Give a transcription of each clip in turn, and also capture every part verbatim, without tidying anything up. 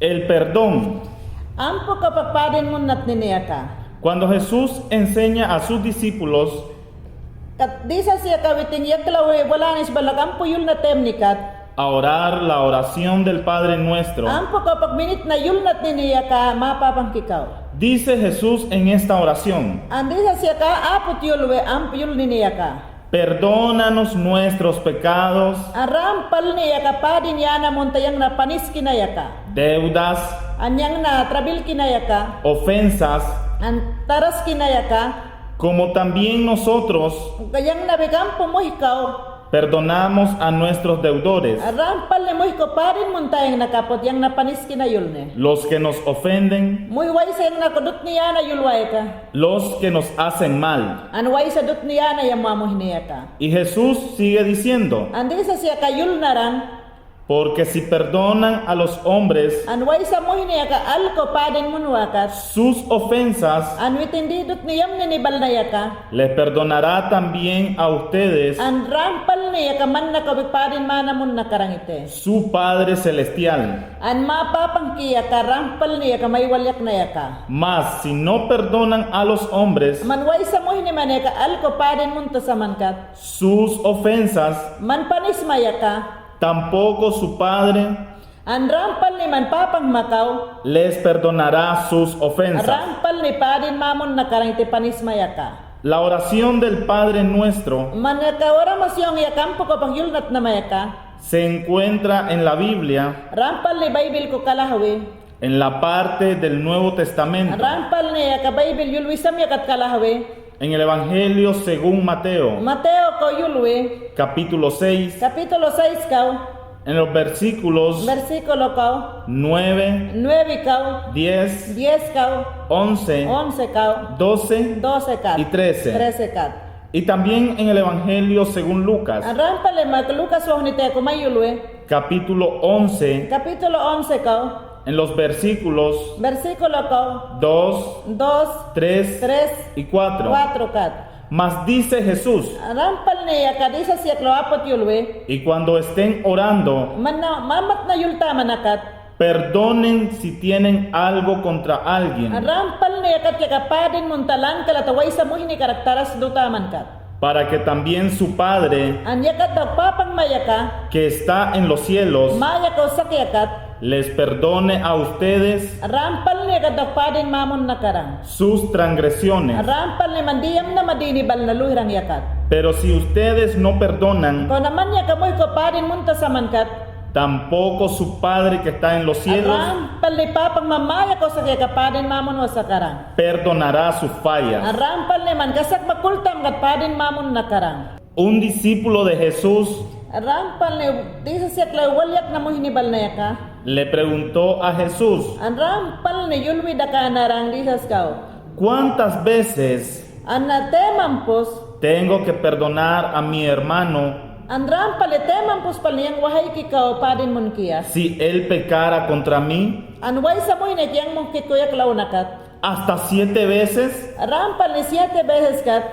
El perdón. Ampo kapak padin munnatnini aka. Cuando Jesús enseña a sus discípulos Kat disa si aka witin yaklaw walanis balak ampo yulna taymni kat a orar la oración del Padre Nuestro. Ampo kapak minitna yulnatnini aka Ma Papangki kaw. Dice Jesús en esta oración. An disa si aka aput yulwe ampo yulnini aka. Perdónanos nuestros pecados. An rampalni aka padin yana munta yangna paniskina aka. Deudas. An yangna trabilkina aka. Ofensas. An taraskina aka. Como también nosotros Yangna bek ampo muhikaw. Perdonamos a nuestros deudores. Rampalni muhikaw padin munta yangna kaput yangna paniskina yulni. Los que nos ofenden. Muhi waysa yangna ko dutni yana yulwayka. Los que nos hacen mal. An waysa dutni yana yamwa muhni aka. Y Jesús sigue diciendo. An disa si aka yulnaran. Porque si perdonan a los hombres An waysa muhni aka alko padin munwa kat. Sus ofensas An witin di dutni yamni nibalna aka. Les perdonará también a ustedes. An rampalni aka manna kaw bek padin mana munna karan ite. Su Padre Celestial. An Ma Papangki aka rampalni aka maywalyak na aka. Mas si no perdonan a los hombres Man waysa muhni man aka alko padin munta saman kat. Sus ofensas Man panismay aka. Tampoco su Padre An rampalni man Papangma kaw. Les perdonará sus ofensas. Rampalni padin mamunna karan ite panismay aka. La oración del Padre Nuestro Man aka oración aka ampo kapak yulnatnamay aka. Se encuentra en la Biblia Rampalni Baybil kaw kalahwi. En la parte del Nuevo Testamento. Rampalni aka Baybil yulwisam yakat kalahwi. En el Evangelio según Mateo. Mateo kaw yulwi. Capítulo seis. Capítulo seis kaw. En los versículos Versículo kaw. Nueve, Nuebe kaw. Diez, Diez kaw. Once, Once kaw. Doce, Doce kat. Y trece. Trece kat. Y también en el Evangelio según Lucas. An rampalni mak Lucas wawhni tayku may yulwi. Capítulo once. Capítulo once kaw. En los versículos Versículo kaw. Dos, Dos. Tres, Tres. Y cuatro. Cuatro kat. Mas dice Jesús. Rampalni aka disa si yaklaw aput yulwi. Y cuando estén orando, Manna, mamatna yultaman akat. Perdonen si tienen algo contra alguien. Rampalni yakat yaka padin munta langkalata waysa muhni karak tarasdutaman kat. Para que también su Padre An yakat dawak Papangma yaka. Que está en los cielos Maya kaw saki akat. Les perdone a ustedes Rampalni yakat dawak padin mamunna karan. Sus transgresiones. Rampalni man diyamna madini balna luhirang yakat. Pero si ustedes no perdonan Kaw na man yaka muhikaw padin munta saman kat. Tampoco su Padre que está en los cielos Rampalni Papangma Maya kaw saki aka padin mamunwa sa karan. Perdonará sus fallas. Rampalni man kasakma kultam kat padin mamunna karan. Un discípulo de Jesús Rampalni disa si yaklaw walyakna muhni balna aka. Le preguntó a Jesús. An rampalni yulwi daka naran Jisas kaw. ¿Cuántas veces An temampus. Tengo que perdonar a mi hermano An rampalni temampus palni yang wahayki kaw padin munkiya. Si él pecara contra mí? An waysa muhni ki yang muhkit ko yaklaw na kat. ¿Hasta siete veces? Rampalni siete veces kat.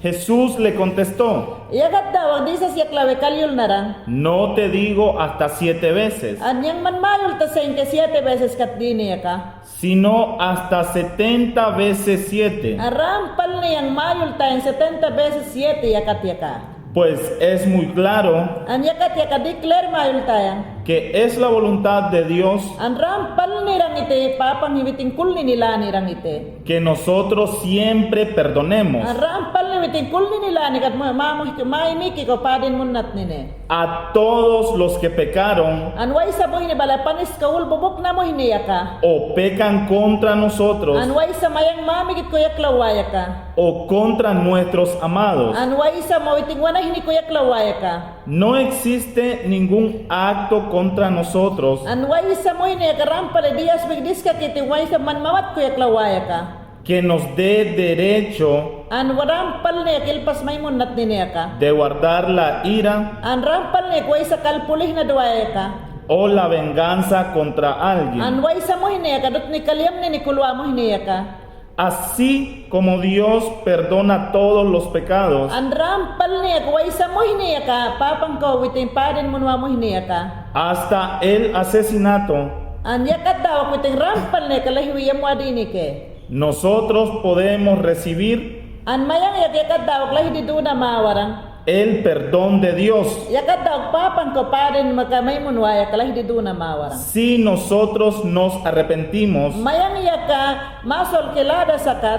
Jesús le contestó. Yakat dawak Jisas yaklawi kalyul naran. No te digo hasta siete veces. An yang man mayulta sa inka siete veces kat dini aka. Sino hasta setenta veces siete. Rampalni yang mayulta yang setenta veces siete yakat yaka. Pues es muy claro. An yakat yaka di kler mayulta yang. Que es la voluntad de Dios. An rampalni rang ite Papang witin kulnini lani rang ite. Que nosotros siempre perdonemos. An rampalni witin kulnini lani kat ma, ma, ma, maymiki ko padin munnatnine. A todos los que pecaron. An waysa muhni bala paniska ul bubukna muhni yaka. O pecan contra nosotros. An waysa mayang mamikit ko yaklaw wayaka. O contra nuestros amados. An waysa ma witin wanahni ko yaklaw wayaka. No existe ningún acto contra nosotros. An waysa muhni yaka rampalni Dios bik diskakiti waysa man mamat ko yaklaw wayaka. Que nos dé derecho. An rampalni yaka ilpas maymunnatnini aka. De guardar la ira. An rampalni yaka waysa kal pulihna duwayaka. O la venganza contra alguien. An waysa muhni yaka dutni kalyamnini kulwa muhni yaka. Así como Dios perdona todos los pecados. An rampalni yaka waysa muhni yaka Papang ko witin padin munwa muhni yaka. Hasta el asesinato. An yakat dawak witing rampalne ka lahiwi yamwa dinike. Nosotros podemos recibir An mayan yak yakat dawak lahididuna mawaran. el perdón de Dios Yakat dawak Papangko padin maka maymunwaya ka lahididuna mawaran. si nosotros nos arrepentimos Mayan yaka masolke lada sakat.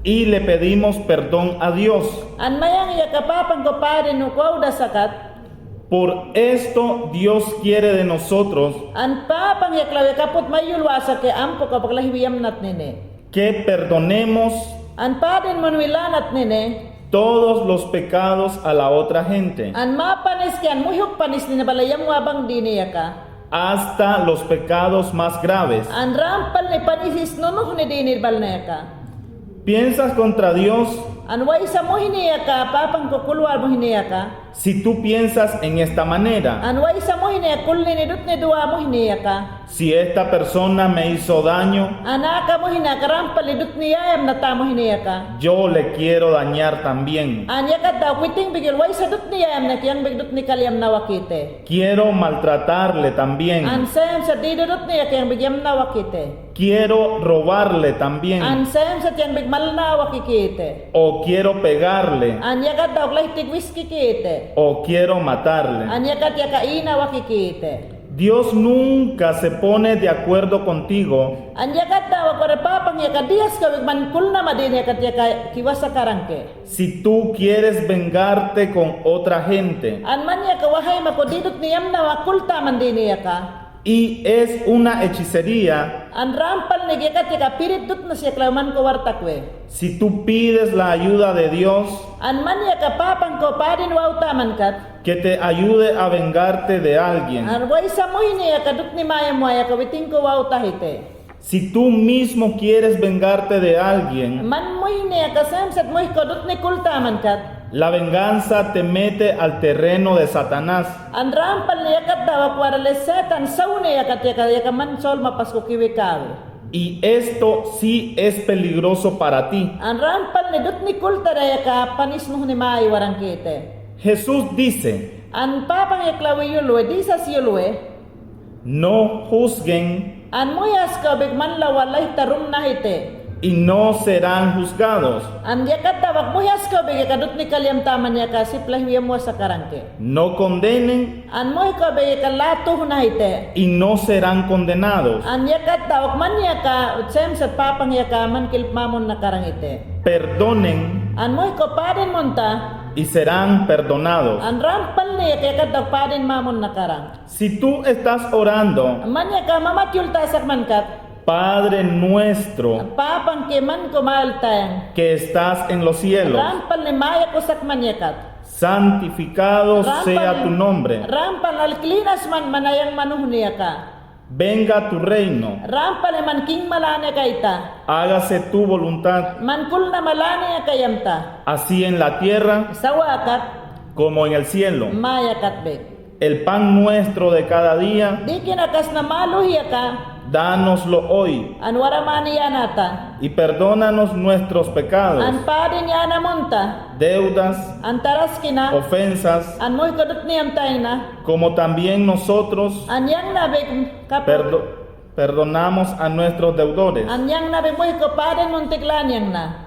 y le pedimos perdón a Dios. An mayan yaka Papangko padin wawda sakat. Por esto Dios quiere de nosotros An Papang yaklaw kaput mayulwa sa ke ampo kaput lahiwi yamnat nine. que perdonemos An padin munwi lanat nine. todos los pecados a la otra gente, An mapanis ke an muhuk panis nine bala yamwa bang dine yaka. hasta los pecados más graves. An rampalne panis isnunuhni dine bala yaka. Piensas contra Dios An waysa muhni yaka, Papangko kulwa muhni yaka. si tú piensas en esta manera. An waysa muhni yaka, kulnini dutni duwa muhni yaka. Si esta persona me hizo daño, An aka muhni yaka rampalni dutni yayamna ta muhni yaka. yo le quiero dañar también. An yakat dawak witing bigil waysa dutni yayamna ke yang bigil dutni kalyamna wakite. Quiero maltratarle también. An semsat didu dutni yaka yang bigil yamna wakite. Quiero robarle también. An semsat yang bigil malna wakikite. O quiero pegarle. An yakat dawak lahitik wiskikite. O quiero matarle. An yakat yaka ina wakikite. Dios nunca se pone de acuerdo contigo An yakat dawak wara Papang yaka diyas kawik man kulnama dine yakat yaka kiwasa karangke. si tú quieres vengarte con otra gente. An man yaka wahayma ko di dutni yamnawa kultaman dine yaka. Y es una hechicería An rampalne yakat yaka pirit dutni si yaklaw man ko wartakwe. si tú pides la ayuda de Dios An man yaka Papangko padin wawtaman kat. que te ayude a vengarte de alguien. An waysa muhni yaka dutni mayamwa yaka witingko wawtahite. Si tú mismo quieres vengarte de alguien, Man muhni yaka semsat muhiko dutni kultaman kat. la venganza te mete al terreno de Satanás. An rampalne yakat dawak wara le Setan sawni yakat yaka, yaka man solmapas ko kiwikawi. Y esto sí es peligroso para ti. An rampalne dutni kultara yaka panis muhni mayi warankite. Jesús dice, An Papang yaklaw yulwe, Jisas yulwe. No juzguen. An muhiyas kawbik man lawa lahi tarumnahite. Y no serán juzgados. An yakat dawak muhiyas kawbik yaka dutni kalyamtaman yaka sip lahiwi yamwa sa karangke. No condenen. An muhiko bek yaka latuhnahite. Y no serán condenados. An yakat dawak man yaka semsat Papang yaka man kilp mamunna karangite. Perdonen. An muhiko padin munta. Y serán perdonados. An rampalne yaka yakat dawak padin mamunna karang. Si tú estás orando, Man yaka mamatyulta sakman kat. Padre nuestro, Papang ke man ko mayultayang. Que estás en los cielos, Rampalne mayuk ko sakman yakat. Santificado sea tu nombre. Rampalne alklinas man, man ayang manuhni yaka. Venga tu reino. Rampalne man king malanek ayta. Hágase tu voluntad. Man kulnama lani yaka yamta. Así en la tierra, Sawakat. Como en el cielo. Mayakat bek. El pan nuestro de cada día, Dikina kasna maluhi yaka. Dánoslo hoy. An waramani yana ata. Y perdónanos nuestros pecados. An padin yana munta. Deudas, An taraskina. Ofensas, An muhiko dutni yamtayna. Como también nosotros, An yangna bek kap- perdo-, perdonamos a nuestros deudores. An yangna bek muhiko padin muntik lani yangna.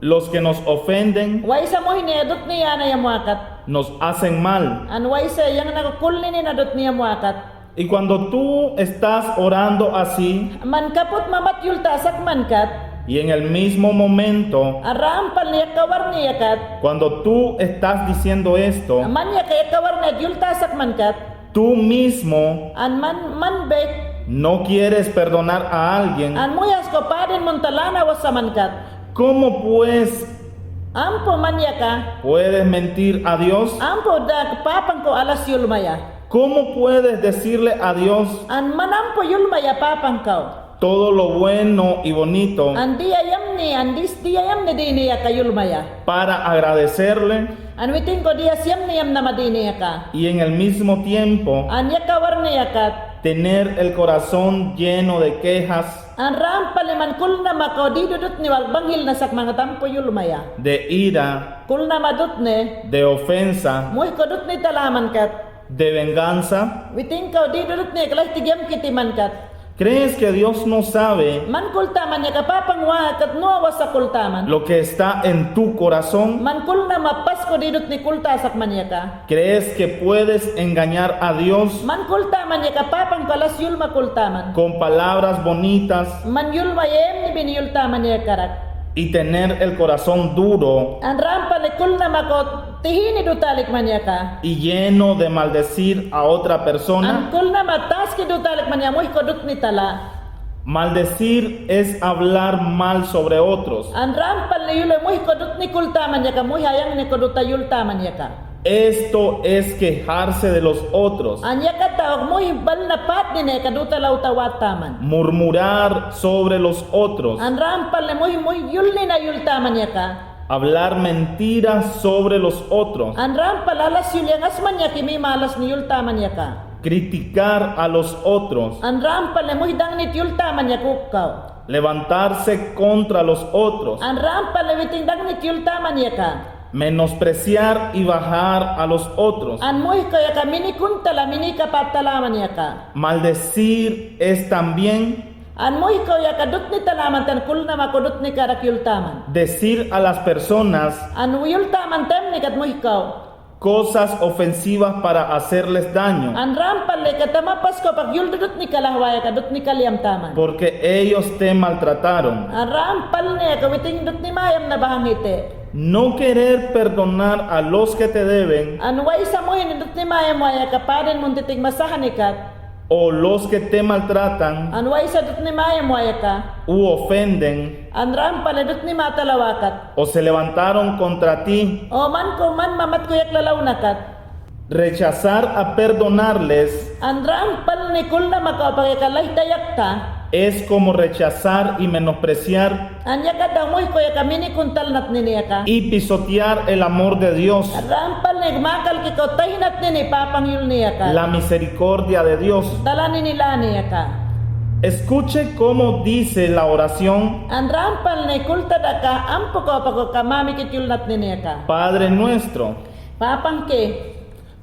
Los que nos ofenden, Waysa muhni dutni yana yamwakat. Nos hacen mal. An waysa yangna ko kulnini na dutni yamwakat. Y cuando tú estás orando así, Man kaput mamatyulta sakman kat. Y en el mismo momento, An rampalne yaka warni yakat. Cuando tú estás diciendo esto, Man yaka yaka warni yulta sakman kat. Tú mismo, An man, man bek. No quieres perdonar a alguien, An muhiyas ko padin munta lana wasaman kat. ¿Cómo pues Ampo man yaka. puedes mentir a Dios? Ampo da Papang ko alas yulmaya. ¿Cómo puedes decirle a Dios An man ampo yulmaya Papang kaw. todo lo bueno y bonito An diya yamni, an dis diya yamni dini yaka yulmaya. para agradecerle An witing ko diyas yamni yamnama dini yaka? y en el mismo tiempo An yaka warni yakat. tener el corazón lleno de quejas An rampalne man kulnama ko di dudutni wal banghilna sakman kat ampo yulmaya. de ira, Kulnama dutni. de ofensa, Muhiko dutni talaman kat. de venganza, Witing ko di dudutni yaka lahiti yamkiti man kat. ¿Crees que Dios no sabe? Man kultaman yaka Papan wahekat nuwa sa kultaman. Lo que está en tu corazón. Man kulnama pas ko didutni kulta sakman yaka. ¿Crees que puedes engañar a Dios? Man kultaman yaka Papan palas yulma kultaman. Con palabras bonitas. Man yulma yemni bin yultaman yakarak. Y tener el corazón duro. An rampali kulnama ko tihini dutalikman yaka. Y lleno de maldecir a otra persona. An kulnama taski dutalikman yaka muhiko dutni tala. Maldecir es hablar mal sobre otros. An rampali yul muhiko dutni kultaman yaka, muhi ayangni ko duta yultaman yaka. Esto es quejarse de los otros. An yakat tawak muhi balna patni ne ka duta lawta wataman. Murmurar sobre los otros. An rampali muhi muhi yulni na yultaman yaka. Hablar mentiras sobre los otros. An rampali alas yul yang asman yaki mima alasni yultaman yaka. Criticar a los otros. An rampali muhi dangnit yultaman yaka ukkaw. Levantarse contra los otros. An rampali witin dangnit yultaman yaka. Menospreciar y bajar a los otros. An muhiko yaka minikunta la minikapatalaman yaka. Maldecir es también. An muhiko yaka dutni talaman tan kulnama ko dutni karak yultaman. Decir a las personas. An yultaman temni kat muhiko. Cosas ofensivas para hacerles daño. An rampali ka tama pas ko pak yul dudutni ka lahwa yaka dutni ka liyam taman. Porque ellos te maltrataron. An rampali ka witin dutni mayam na bahan hite. No querer perdonar a los que te deben. An waysa muhini dutni mayam wayaka padin muntitik masahanikat. O los que te maltratan. An waysa dutni mayam wayaka. U ofenden. An rampali dutni matalawakat. O se levantaron contra ti. O man ko man mamat ko yak lalawnakat. Rechazar a perdonarles. An rampali kulnama ko pak yaka layta yakta. Es como rechazar y menospreciar. An yakat tawak muhiko yaka minikuntal natnini yaka. Y pisotear el amor de Dios. Rampali makalki ko tahi natnini Papan yulni yaka. La misericordia de Dios. Talanini lani yaka. Escuche cómo dice la oración. An rampali kultadaka ampuko pak ko kamamikit yul natnini yaka. Padre nuestro. Papanki.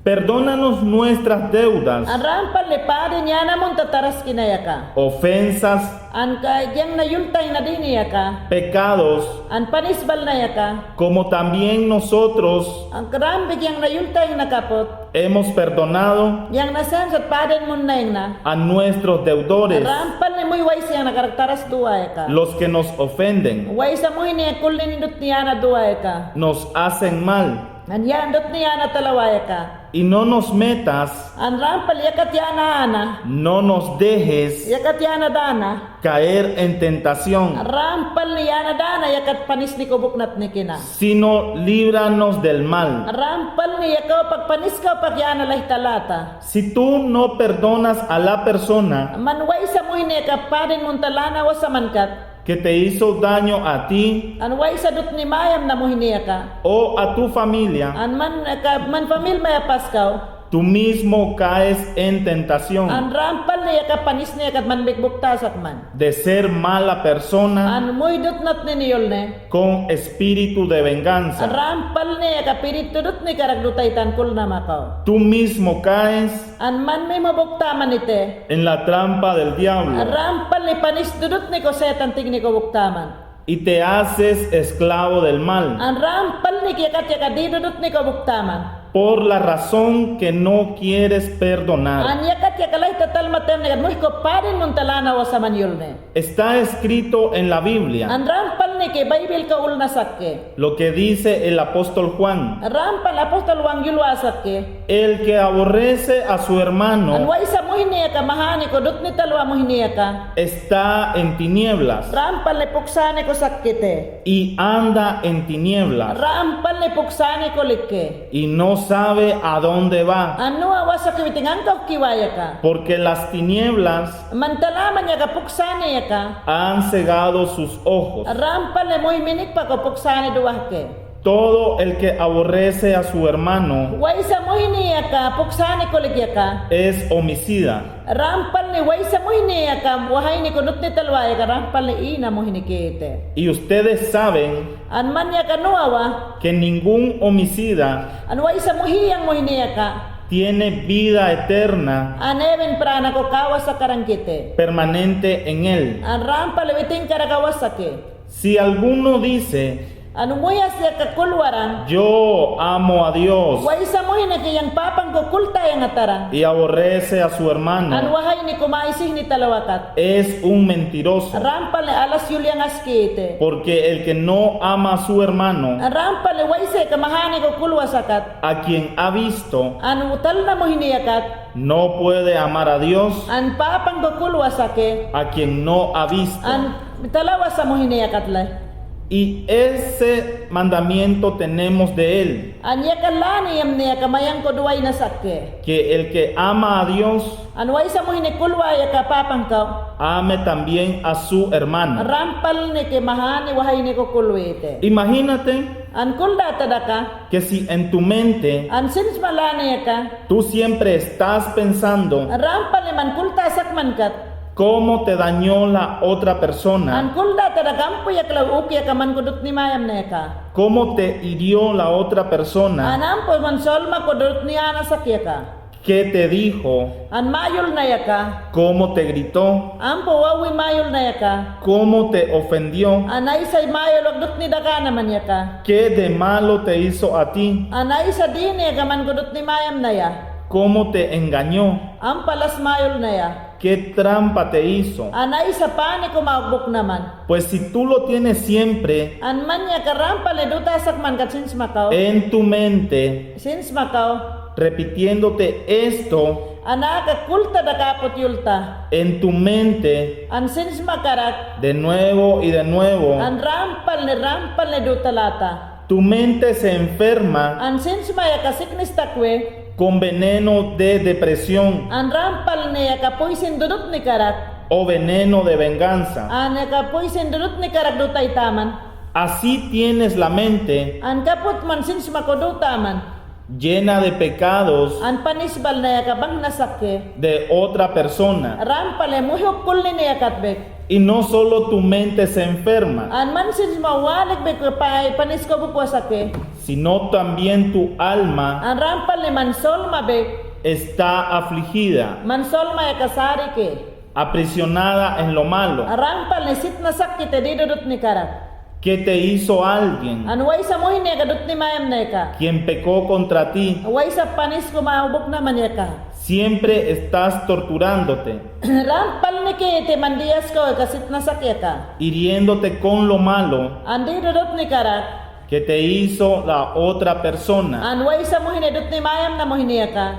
Perdónanos nuestras deudas. An rampali padin yana munta taraskina yaka. Ofensas. An ka yang na yultayna dini yaka. Pecados. An panis balna yaka. Como también nosotros. An ka rambi yang na yultayna kaput. Hemos perdonado. Yang na sensat padin munnayna. A nuestros deudores. Rampali muhi waysa yang na karak taras duwa yaka. Los que nos ofenden. Waysa muhini kulnini dutni yana duwa yaka. Nos hacen mal. An yan dutni yana talawa yaka. Y no nos metas. An rampali yakat yana ana. No nos dejes. Yakat yana dana. Caer en tentación. Rampali yana dana yakat panisni ko buknatnikina. Sino líbranos del mal. Rampali yaka pak paniska pak yana layta lata. Si tú no perdonas a la persona. Man waysa muhini yaka padin munta lana wasamankat. Que te hizo daño a ti. An waysa dutni mayam na muhini yaka. O a tu familia. An man ka, man famil maya paskaw. Tú mismo caes en tentación. An rampali yaka panisni yakat man bikbukta sakman. De ser mala persona. An muhi dut natnini yulne. Con espíritu de venganza. Rampali yaka piritu dutni karak dutaytan kulnama kaw. Tú mismo caes. An man mismo buktaman ite. En la trampa del diablo. Rampali panis dudutni ko setan tikni ko buktaman. Y te haces esclavo del mal. An rampali yakat yaka di dudutni ko buktaman. Por la razón que no quieres perdonar. An yakat yaka layta talmatemne kat muhiko padin munta lana wasaman yulne. Está escrito en la Biblia. An rampali ki Baybilka ulna sakke. Lo que dice el apóstol Juan. Rampali apostol Juan yulwa sakke. El que aborrece a su hermano. An waysa muhni yaka mahani ko dutni talwa muhni yaka. Está en tinieblas. Rampali puksani ko sakkite. Y anda en tinieblas. Rampali puksani ko likke. Y no sabe a dónde va. An nuwa sakke witin angkawkiwa yaka. Porque las tinieblas. Man talaman yaka puksani yaka. Han cegado sus ojos. Rampali muhi minikpa ko puksani duwahke. Todo el que aborrece a su hermano. Waysa muhni yaka puksani ko lik yaka. Es homicida. Rampali waysa muhni yaka wahayni ko dutni talwa yaka rampali ina muhni kite. Y ustedes saben. An man yaka nuwawa. Que ningún homicida. An waysa muhiyang muhni yaka. tiene vida eterna, an ewen prana ko kawa sakaran kite, permanente en él. An rampal witin karak awa sake. Si alguno dice, an umuyas yaka kulwaran, yo amo a Dios, waisa muhine ke yang papan ko kulta yang ataran, y aborrece a su hermano, an wahayni ko maisihni talawakat, es un mentiroso. Rampal ne alas yul yang askite. Porque el que no ama a su hermano, an rampal ne waisa yaka mahane ko kulwa sakat, a quien ha visto, an talna muhine yakat, no puede amar a Dios, an papan ko kulwa sake, a quien no ha visto, an talawa sa muhine yakat lay. Y ese mandamiento tenemos de él, an yaka lani yamne yaka mayan ko duwayna sake, que el que ama a Dios, an waisa muhine kulwa yaka papan kaw, ame también a su hermano. Rampal ne ke mahane wahayni ko kulwite. Imagínate, an kuldate daka, que si en tu mente, an sinsma lani yaka, tú siempre estás pensando, rampal ne man kulta sakmankat, cómo te dañó la otra persona, an kuldate daka ampu yaklaw uk yaka man ko dutni mayamna yaka, cómo te hirió la otra persona, an ampu man solma ko dutni anasak yaka. ¿Qué te dijo? An mayulna yaka. ¿Cómo te gritó? Ampu wawi mayulna yaka. ¿Cómo te ofendió? An aisa mayul ko dutni dakana man yaka. ¿Qué de malo te hizo a ti? An aisa dine yaka man ko dutni mayamna ya. ¿Cómo te engañó? Ampa alas mayulna ya. ¿Qué trampa te hizo? An aisa paniko mabukna man. Pues si tú lo tienes siempre, an man yaka rampal ne duta sakmankat sinsma kaw, en tu mente, sinsma kaw, repitiéndote esto, an aka kulta daka apot yulta, en tu mente, an sinsma karak, de nuevo y de nuevo, an rampal ne rampal ne duta lata. Tu mente se enferma, an sinsma yaka siknis takwe, con veneno de depresión, an rampal ne yaka puysin dudutni karak, o veneno de venganza, an yaka puysin dudutni karak dutay taman. Así tienes la mente, an kaput man sinsma ko du taman, llena de pecados, an panisbalna yaka bangnasak ke, de otra persona, rampal ne muhuk kulnine yakat bek. Y no solo tu mente se enferma, an man sinsma walik bek pa-, panisko bukwa sake, sino también tu alma, an rampal ne man solma bek, está afligida, man solma yaka sarike, aprisionada en lo malo, rampal ne sitnasak kite didudutni karak. ¿Qué te hizo alguien? An waisa muhine yaka dutni mayamna yaka, quien pecó contra ti, waisa panisko mabukna man yaka. Siempre estás torturándote, rampal ne kite man diyaskaw yaka sitnasak yaka, hiriéndote con lo malo, an didudutni karak, que te hizo la otra persona, an waisa muhine dutni mayamna muhine yaka.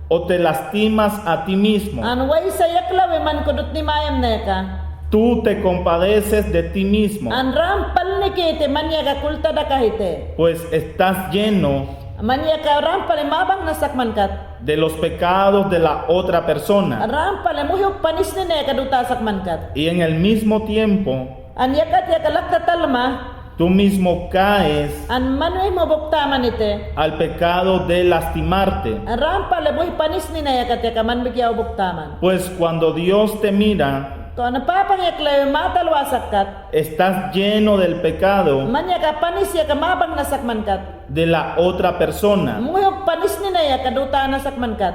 O te lastimas a ti mismo, an waisa yaklawi man ko dutni mayamna yaka. Tú te compadeces de ti mismo, an rampal ne kite man yaka kulta dakahite, pues estás lleno, man yaka rampal ne mabangnasak mankat, de los pecados de la otra persona, rampal ne muhuk panisnina yaka duta sakmankat. Y en el mismo tiempo, an yakat yaka lakta talma, tú mismo caes, an man mismo buktaman ite, al pecado de lastimarte, rampal ne muhuk panisnina yakat yaka man bikyaw buktaman. Pues cuando Dios te mira, kuanto papan yaklaw matalwa sa kat, estás lleno del pecado, man yaka panis yaka mabangnasak mankat, de la otra persona, muhuk panisnina yaka dutana sakmankat.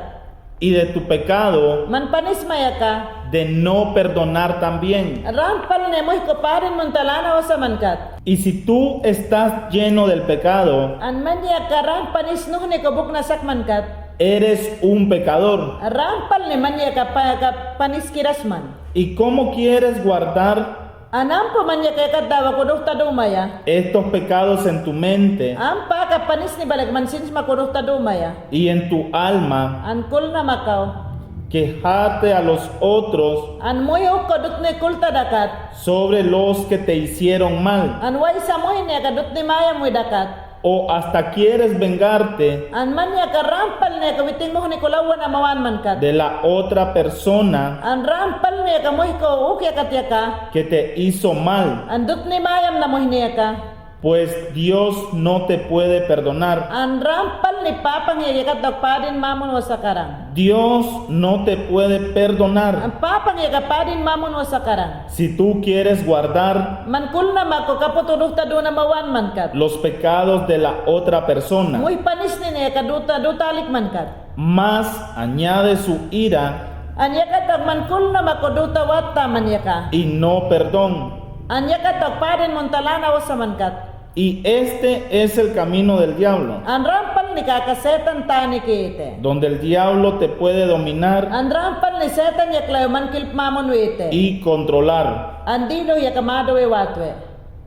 Y de tu pecado, man panisma yaka, de no perdonar también, rampal ne muhuk ko padin munta lana wasa mankat. Y si tú estás lleno del pecado, an man yaka rampa panis nuhni ko bukna sakmankat, eres un pecador, rampal ne man yaka pa-, ka-, paniskiras man. ¿Y cómo quieres guardar An ampa man yaka yakat dawa kuduhta dumaya. Estos pecados en tu mente. Ampa aka panisni balik man sinsma kuduhta dumaya. Y en tu alma. An kulnamakaw. Quejarte a los otros. An muhuk ko dutni kulta dakat. Sobre los que te hicieron mal. An waysa muhni yaka dutni mayamwi dakat. O hasta quieres vengarte. An man yaka rampal ne yaka witing muhni ko lawwan amawan mankat. De la otra persona. An rampal ne yaka muhni ko uk yakat yaka. Que te hizo mal. An dutni mayamna muhni yaka. Pues Dios no te puede perdonar. An rampalni papangyak yakat dawak padin mamunwa sakaran. Dios no te puede perdonar. An papangyak padin mamunwa sakaran. Si tú quieres guardar. Man kulnama ko kaput uduhta duna mawan mankat. Los pecados de la otra persona. Muyu panisnin yaka duta, dutalik mankat. Mas añade su ira. An yakat dawak man kulnama ko duta wattaman yaka. Y no perdón. An yakat dawak padin munta lana osa mankat. Y este es el camino del diablo. An rampalni kaka Setan taniki ite. Donde el diablo te puede dominar. An rampalni Setan yaklawi man kilp mamunwi ite. Y controlar. An dinuh yaka maduwi watwe.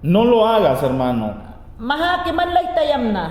No lo hagas, hermano. Mahaki man layta yamna.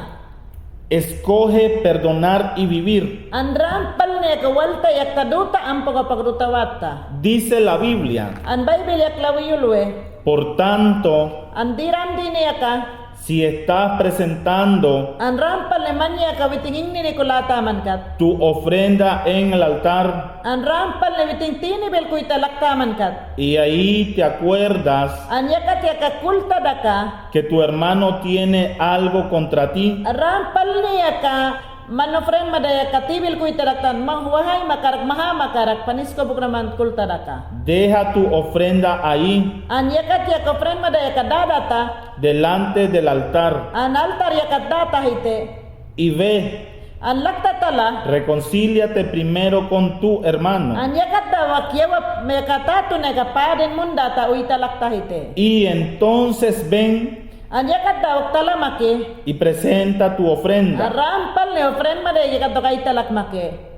Escoge perdonar y vivir. An rampalni yaka walta yakta duta ampa ko pagduta watta. Dice la Biblia. An Baybil yaklawi yulwe. Por tanto, an diran dini yaka. Si estás presentando. An rampalni man yaka witin ingniniku lata mankat. Tu ofrenda en el altar. An rampalni witin tinibil kuyta lakta mankat. Y ahí te acuerdas. An yakat yaka kultadaka. Que tu hermano tiene algo contra ti. Rampalni yaka man ofrenmada yaka tibil kuyta laktan, man wahay makarak, maha makarak, panisko buknaman kultadaka. Deja tu ofrenda ahí. An yakat yaka ofrenmada yaka dadata. Delante del altar. An altar yakat data jite. Y ve. An lakta tala. Reconcíliate primero con tu hermano. An yakat dawak yewap meka tatun yaka padin mundata uyta lakta jite. Y entonces ven. An yakat dawak tala maki. Y presenta tu ofrenda. An rampalni ofrendamada yaka dawak aytalak maki.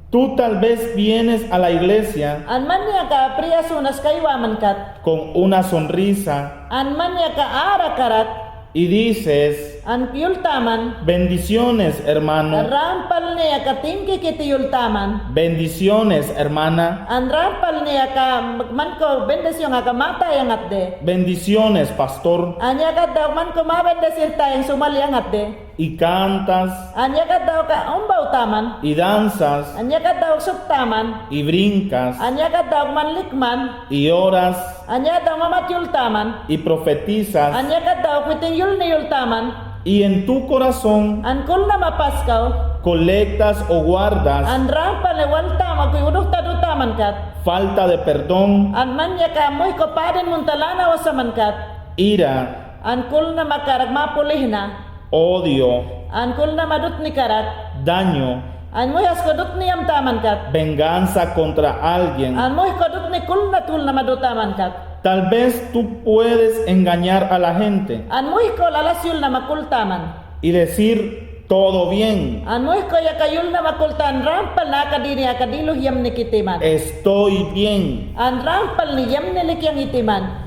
Tú tal vez vienes a la iglesia. An man yaka priya sunas kaywa mankat. Con una sonrisa. An man yaka ara karak. Y dices. An yultaman. Bendiciones, hermano. Rampalni yaka tingki kiti yultaman. Bendiciones, hermana. An rampalni yaka man ko bendición aka mata yangat de. Bendiciones, pastor. An yakat dawak man ko ma bendecir tayang sumal yangat de. Y cantas. An yakat dawak umbaw taman. Y danzas. An yakat dawak suktaman. Y brincas. An yakat dawak man likman. Y oras. An yakat dawak mamat yultaman. Y profetizas. An yakat dawak witing yulni yultaman. Y en tu corazón. An kulnama paskaw. Colectas o guardas. An rampalni waltaman, kuy uduhta dutaman kat. Falta de perdón. An man yaka muhik ko padin munta lana osa man kat. Ira. An kulnama karak ma pulihna. Odio. An kulnama dutni karak. Daño. An muhik ko dutni yamtaman kat. Venganza contra alguien. An muhik ko dutni kulna, kulnama dutaman kat. Tal vez tú puedes engañar a la gente. An muhik ko lalas yulnama kultaman. Y decir, todo bien. An muhik ko yaka yulnama kultan rampal na aka dini aka diluh yamni kitiman. Estoy bien. An rampalni yamni likyang itiman.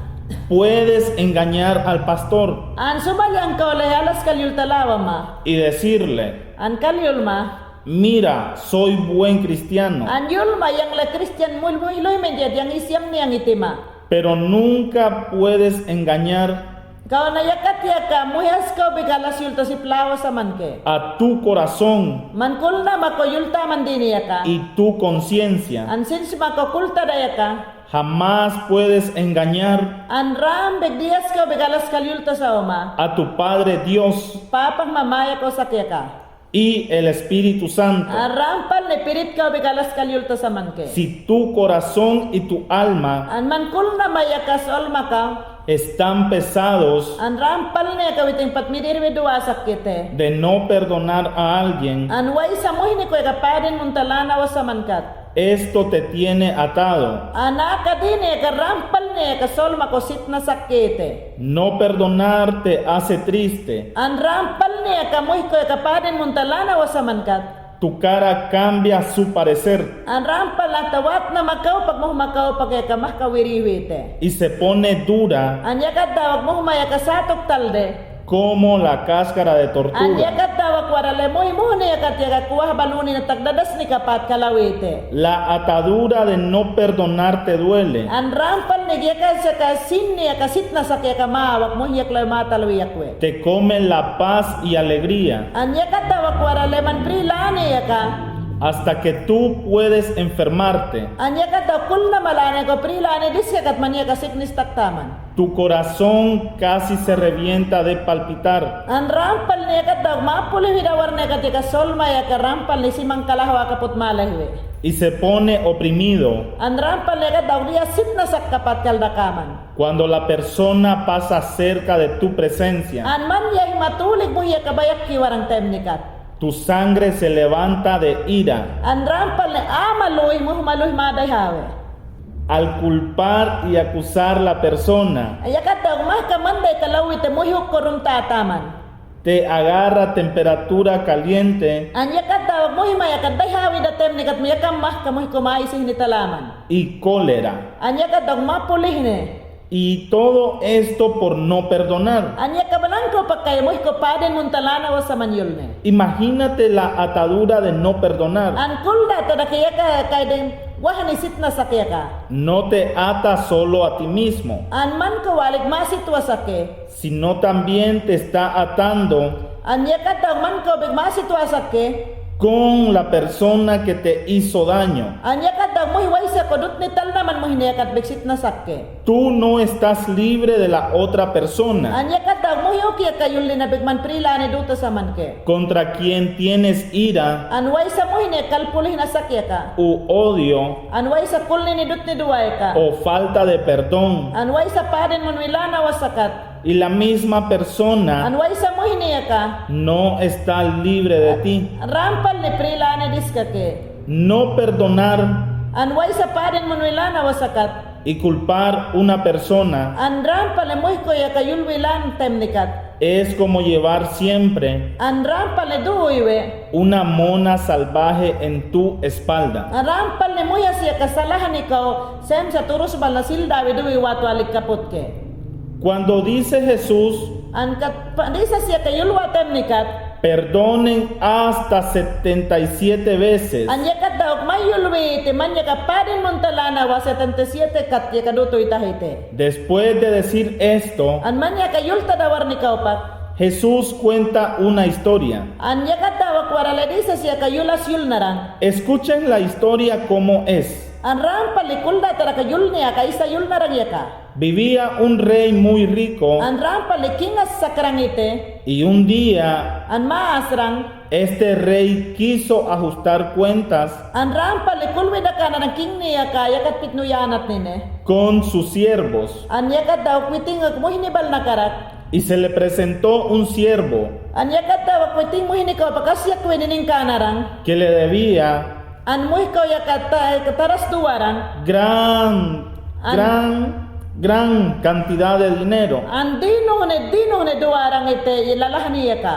Puedes engañar al pastor. An sumal yang kawlay alaskal yulta lawa ma. Y decirle. An kal yulma. Mira, soy buen cristiano. An yulma yang lay Kristian mul-, mul-, luy menjed yang is yamni yang itima. Pero nunca puedes engañar. Kawana yakat yaka muhik askaw bi ka lalas yulta sip lawa sa man ke. A tu corazón. Man kulnama ko yultaman dini yaka. Y tu conciencia. An sinsma ko kultada yaka. Jamás puedes engañar. An rambik di askaw bi ka lalas kal yulta sa uma. A tu Padre Dios. Papang mama yaka osak yaka. Y el Espíritu Santo. An rampalni Spirit kaw bi ka lalas kal yulta sa man ke. Si tu corazón y tu alma. An man kulnama yaka solma kaw. Están pesados. An rampalni yaka witing pat midirbi duwasak kite. De no perdonar a alguien. An waysa muhni ko yaka padin munta lana osa man kat. Esto te tiene atado. An aka dini yaka rampalni yaka solma ko sitnasak kite. No perdonar te hace triste. An rampalni yaka muhik ko yaka padin munta lana osa man kat. Tu cara cambia su parecer. An rampal anta watna makawpak muhma kawpak yaka mahka wiri wite. Y se pone dura. An yakat dawak muhma yaka satuk talde. Como la cáscara de tortuga. An yakat dawak warale muhmuhni yakat yaka kuwah baluni na takdadasni kapat kalawite. La atadura de no perdonar te duele. An rampalni yaka saka sinni yaka sitnasak yaka mawak muhik yaklaw matalwi yakwe. Te come la paz y alegría. An yakat dawak warale man pri lani yaka. hasta que tú puedes enfermarte. An yakat daw kulna malanik o prilani diskakat man yaka siknis taktaman. Tu corazón casi se revienta de palpitar An rampalni yakat daw mapulihwi dawarnikat yaka solma yaka rampalni siman kalahwa kaput malahwi. y se pone oprimido. An rampalni yakat daw diya sitnasak kapat kaldakaman. Cuando la persona pasa cerca de tu presencia, An man yahi matulik muhi yaka bayakki warang taymnikat. Tu sangre se levanta de ira. An rampalni ama luwi muhi maluwi madahawi. Al culpar y acusar la persona, Yakat daw mahka manday kalawite muhi hukkurum tataman. Te agarra temperatura caliente An yakat daw muhi ma yaka dahawi da taymnikat mu yaka mahka muhi ko maisihni talaman. Y cólera. An yakat daw mapulihni. Y todo esto por no perdonar. An yaka balankawpakay muhi ko padin muntalana wa saman yulni. Imagínate la atadura de no perdonar. An kuldata daka yaka kay den wahni sitnasak yaka. No te ata solo a ti mismo, An man ko walik masitwasake. Sino también te está atando An yakat daw man ko bik masitwasake. Con la persona que te hizo daño. An yakat daw muhi waysa ko dutni talnaman muhini yakat bik sitnasakke. Tú no estás libre de la otra persona. An yakat daw muhi uki yaka yulli na bik man prilani duta samanke. Contra quien tienes ira. An waysa muhini kalpulihnasak yaka. U odio. An waysa kulnini dutni duwayka. O falta de perdón. An waysa padin munwi lanawa sakat. Y la misma persona An waysa muhini yaka. No está libre de ti. Rampalni prilani diskake. No perdonar. An waysa padin munwi lanawa sakat. Y culpar una persona. An rampalni muhiko yaka yulwi lan taymnikat. Es como llevar siempre. An rampalni du'uywi. Una mona salvaje en tu espalda. An rampalni muhiyasi yaka salahnikaw semsa turusbalna sildawi du'uywi watu alik kaputke. Cuando dice Jesús. An kat pa- disasi yaka yulwa taymnikat. Perdonen hasta setenta y siete veces. An yakat dawak mayulwiti man yaka padin munta lanawa setenta y siete kat yaka dutuy tahiti. Después de decir esto. An man yaka yulta dawarnikawpa. Jesús cuenta una historia. An yakat dawak warale disasi yaka yulas yulnarang. Escuchen la historia como es. An rampali kuldata raka yulni yaka isa yulnarang yaka. Vivía un rey muy rico. An rampali king assakrangiti. Y un día. An ma asrang. Este rey quiso ajustar cuentas. An rampali kulwi dakanarang kingni yaka yakat pitnu yanatnini. Con sus siervos. An yakat dawak witing muhini bal nakarak. Y se le presentó un siervo. An yakat dawak witing muhini kawpa kasyak wini ningkanarang. Que le debía. An muhikaw yaka ta- taras duwarang. Gran, gran, gran cantidad de dinero. An dinuhni dinuhni duwarang iti lalahni yaka.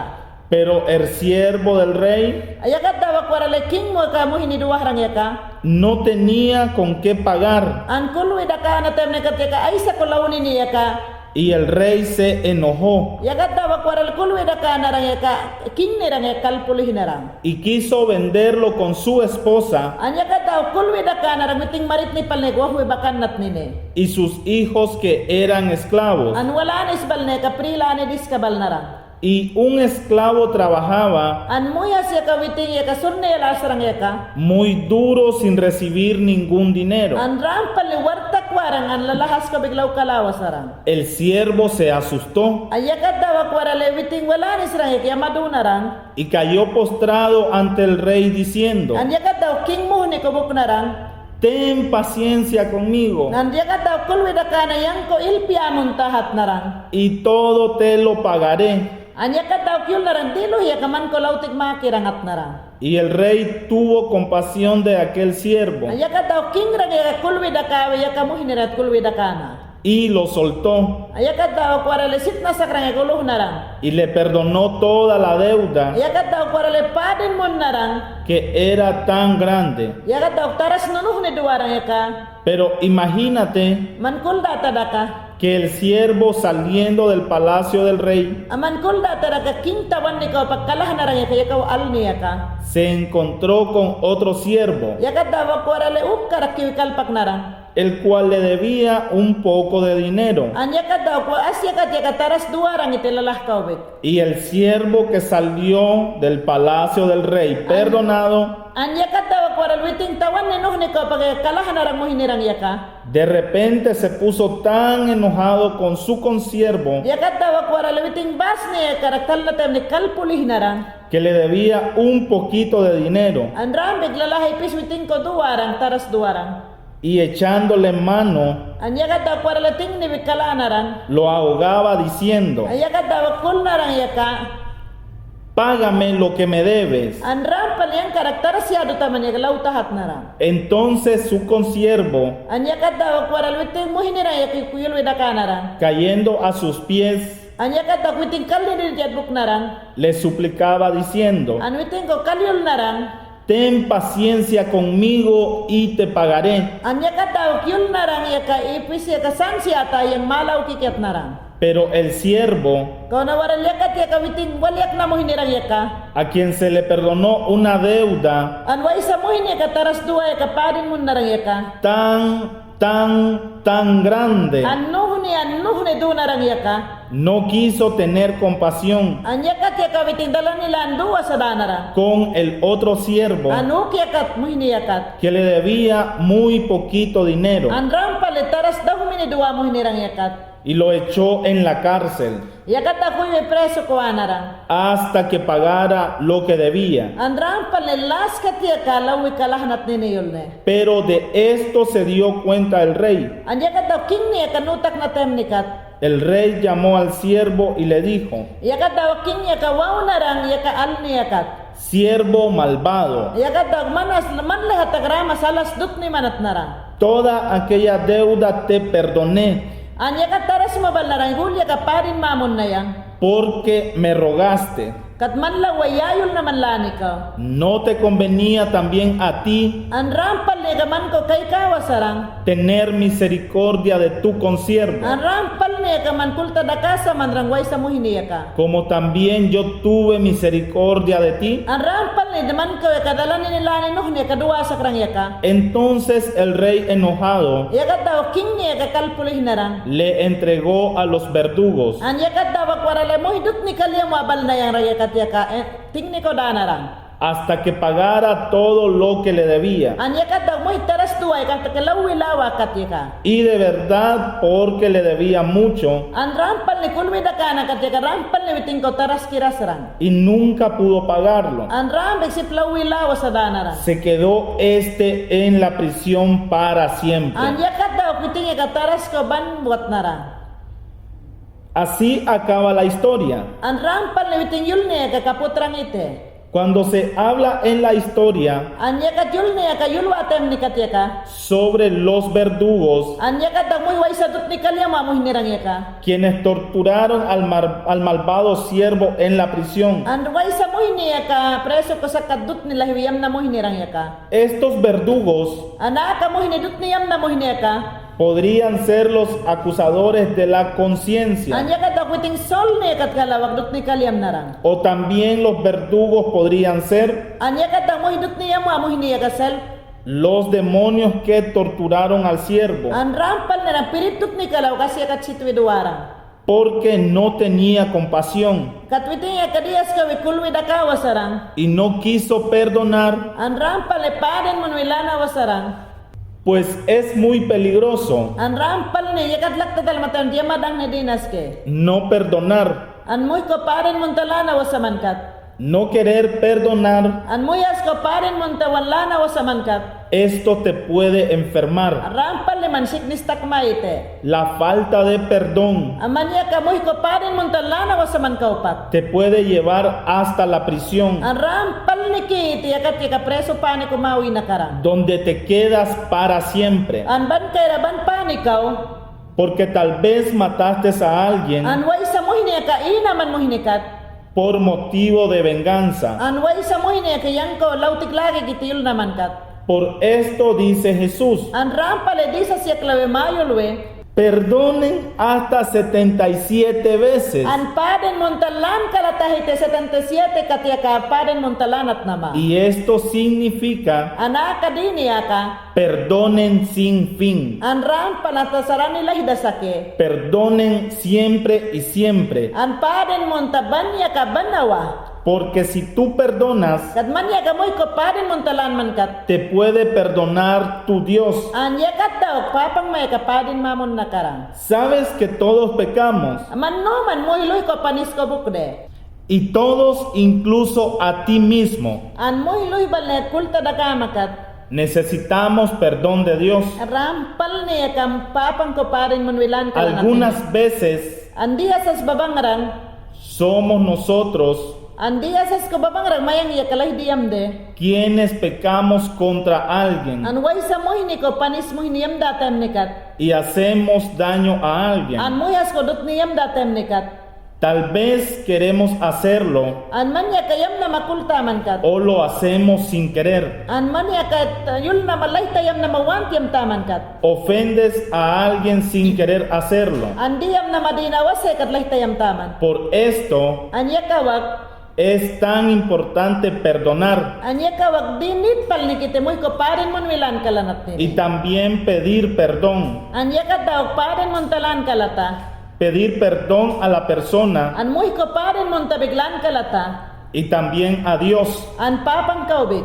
Pero el siervo del rey. Yakat dawak warale king muhika muhini duwarang yaka. No tenía con qué pagar. An kulwi dakana taymnikat yaka aysa ko lawnini yaka. Y el rey se enojó. Yakat dawak warale kulwi dakanarang yaka kingnirang yaka kalpulihnirang. Y quiso venderlo con su esposa. An yakat dawak kulwi dakanarang witing maritni palnek wahwi bakannatnini. Y sus hijos que eran esclavos. An walanis balneka prilani diska balnarang. Y un esclavo trabajaba. An muhiyasi yaka witing yaka surniyal asrang yaka. Muy duro sin recibir ningún dinero. An rampali wartak warang an lalahaskabik lawka lawa sarang. El siervo se asustó. An yakat dawak warale witing walanisrang yaka yamadunarang. Y cayó postrado ante el rey diciendo. An yakat dawak king muhni kobuknarang. Ten paciencia conmigo. An yakat dawak kulwi dakana yangko ilpi amun tahatnarang. Y todo te lo pagaré. An yakat dawak yulnarang diluhi yaka man ko lawtik makirang atnarang. Y el rey tuvo compasión de aquel siervo. An yakat dawak kingrang yaka kulwi dakawi yaka muhinirat kulwi dakana. Y lo soltó. An yakat dawak warale sitnasakrang yaka uluhnarang. Y le perdonó toda la deuda. Yakat dawak warale padin munnarang. Que era tan grande. Yakat dawak taras nunuhni duwarang yaka. Pero imagínate. Man kuldata daka. Que el siervo saliendo del palacio del rey. Man kuldata daka king tawannikawpa kalahnarang yaka yakaw alni yaka. Se encontró con otro siervo. Yakat dawak warale ukka rakkiwi kalpaknarang. el cual le debía un poco de dinero. An yakat daw kuwe as yakat yaka taras duwaran iti lalahkawbik. Y el siervo que salió del palacio del rey, perdonado, An yakat daw kuwe wara'il witing tawan ni nuhni ko pake kalahan naran muhni niran yaka. De repente se puso tan enojado con su consiervo Yakat daw kuwe wara'il witing bas ni yaka raktal na temni kalpulih naran. que le debía un poquito de dinero. An rahbik lalahi pis witing ko duwaran, taras duwaran. Y echándole mano, An yakat daw kuwe wara'il tingni bi kala naran. Lo ahogaba diciendo: An yakat daw kul naran yaka. Págame lo que me debes. An rampal yangka raktal taras yadu taman yaka law tahat naran. Entonces su consiervo, An yakat daw kuwe wara'il witing muhni niran yaka kuyul widaka naran. Cayendo a sus pies, An yakat daw witing kalli didit yatbuk naran. Le suplicaba diciendo: An witing ko kalyul naran. Ten paciencia conmigo y te pagaré. An yakat daw kiyul naran yaka ipis yaka sans yata yang malaw kikyat naran. Pero el siervo, Kaw na wara'il yakat yaka witing wal yakna muhni niran yaka. A quien se le perdonó una deuda, An waysa muhni yaka taras duwa yaka padin mun naran yaka. Tan, tan, tan grande. An nuhni, an nuhni du naran yaka. No quiso tener compasión An yakat yaka witing dalani lan duwa sa da naran. Con el otro siervo An uk yakat, muhni yakat. Que le debía muy poquito dinero. An rampal taras dahumini duwa muhni niran yakat. Y lo echó en la cárcel. Yakat daw kuywi preso kowa naran. Hasta que pagara lo que debía. An rampal las kat yaka lawi kalahnat nini yulne. Pero de esto se dio cuenta el rey. An yakat daw kingni yaka nutak na temni kat. El rey llamó al siervo y le dijo: Yakat daw kingni yaka waw naran yaka alni yakat. Siervo malvado, Yakat daw manas, manlahat akramas alas dutni manat naran. Toda aquella deuda te perdoné. An yakat taras mabal naran hul yaka padin mamun na yang. Porque me rogaste. Kat manlaw wa yayul na manlani kaw. ¿No te convenía también a ti An rampal yaka man ko kaykawa saran. Tener misericordia de tu consiervo? An rampal yaka man kultadaka sa manran waysa muhni yaka. Como también yo tuve misericordia de ti. An rampal ni de man ko yaka dalani ni lani nuhni yaka duwa sakran yaka. Entonces el rey enojado Yakat daw kingni yaka kalpulih naran. Le entregó a los verdugos. An yakat daw kuwe wara'il muhi dutni kaliyam wa bal na yang ra yakat yaka, eh, tingni ko da naran. Hasta que pagara todo lo que le debía. An yakat daw muhi taras duwa yaka hasta que lawi lawa kat yaka. Y de verdad, porque le debía mucho, An rampal ni kulwi daka na kat yaka rampal ni witing ko taras kira saran. Y nunca pudo pagarlo. An rahbik sip lawi lawa sa da naran. Se quedó este en la prisión para siempre. An yakat daw witing yaka taras ko banbwat naran. Así acaba la historia. An rampal ni witing yulne yaka kaput rangite. Cuando se habla en la historia An yakat yulne yaka yulwa temni kat yaka. Sobre los verdugos, An yakat daw muhi waysa dutni kaliyam wa muhni niran yaka. Quienes torturaron al mar-, al malvado siervo en la prisión. An waysa muhni yaka preso ko sakat dutni lahiwi yamna muhni niran yaka. Estos verdugos An aka muhni dutni yamna muhni yaka. Podrían ser los acusadores de la conciencia. An yakat daw witing solni yakat kalawak dutni kaliyam naran. O también los verdugos podrían ser An yakat daw muhi dutni yam wa muhni yaka sel. Los demonios que torturaron al siervo. An rampal niran pirit dutni kalawak as yakat sitwi duwaran. Porque no tenía compasión. Kat witing yaka diyas kawi kulwi dakawa saran. Y no quiso perdonar. An rampal padin munwi lanawa saran. Pues es muy peligroso. An rampal ni yakat lakta talmatan diyamadahni dinas ke. No perdonar. An muhi ko padin munta lanawa sa man kat. No querer perdonar. An muhi as ko padin munta wan lanawa sa man kat. Esto te puede enfermar. An rampal ni man siknis takma ite. La falta de perdón. An man yaka muhi ko padin munta lanawa sa man kawpat. Te puede llevar hasta la prisión. An rampal ni kiti yakat yaka preso pani ko mawi nakaran. Donde te quedas para siempre. An ban kayra ban pani kaw. Porque tal vez mataste a alguien. An waysa muhni yaka ina man muhni kat. Por motivo de venganza. An waysa muhni yaka yang ko lawtik lagi kiti yulna man kat. Por esto dice Jesús. An rampal disas yaklawi mayulwi. Perdonen hasta setenta y siete veces. An pa'aden munta lan kala tahite setenta y siete kat yaka pa'aden munta lanat nama. Y esto significa, an aka dini aka, perdonen sin fin. An rampal ata sarani lahida sake. Perdonen siempre y siempre. An pa'aden munta ban yaka banawa. Porque si tú perdonas, kat man yaka muhik ko pa'aden munta lan man kat, te puede perdonar tu Dios. An yakat dawak papang ma yaka pa'aden mamun na karan. Sabes que todos pecamos. Man nu man muhi luhi ko panis ko bukde. Y todos, incluso a ti mismo. An muhi luhi bal ne kulta dakama kat. Necesitamos perdón de Dios. Rampal ne yaka papang ko pa'aden munwi lan kala nati. Algunas veces, an diyasas ba bangrang, somos nosotros, an diyasas ko ba bangrang mayang yaka lahidi yamde, quienes pecamos contra alguien, an waysa muhini ko panis muhini yamda taymni kat, y hacemos daño a alguien. An muhiyas ko dutni yamda taymni kat. Tal vez queremos hacerlo, an man yaka yamnama kultaman kat, o lo hacemos sin querer, an man yaka yulnama layta yamnama want yamtaman kat. Ofendes a alguien sin querer hacerlo. An di yamnama dinawase kat layta yamtaman. Por esto, an yaka wak, es tan importante perdonar. An yaka wak dinit palniki te muhik ko pa'aden munwi lan kala natnini. Y también pedir perdón. An yakat dawak pa'aden munta lan kala ta. Pedir perdón a la persona. An muhik ko pa'aden muntabik lan kala ta. Y también a Dios. An papang kawbik.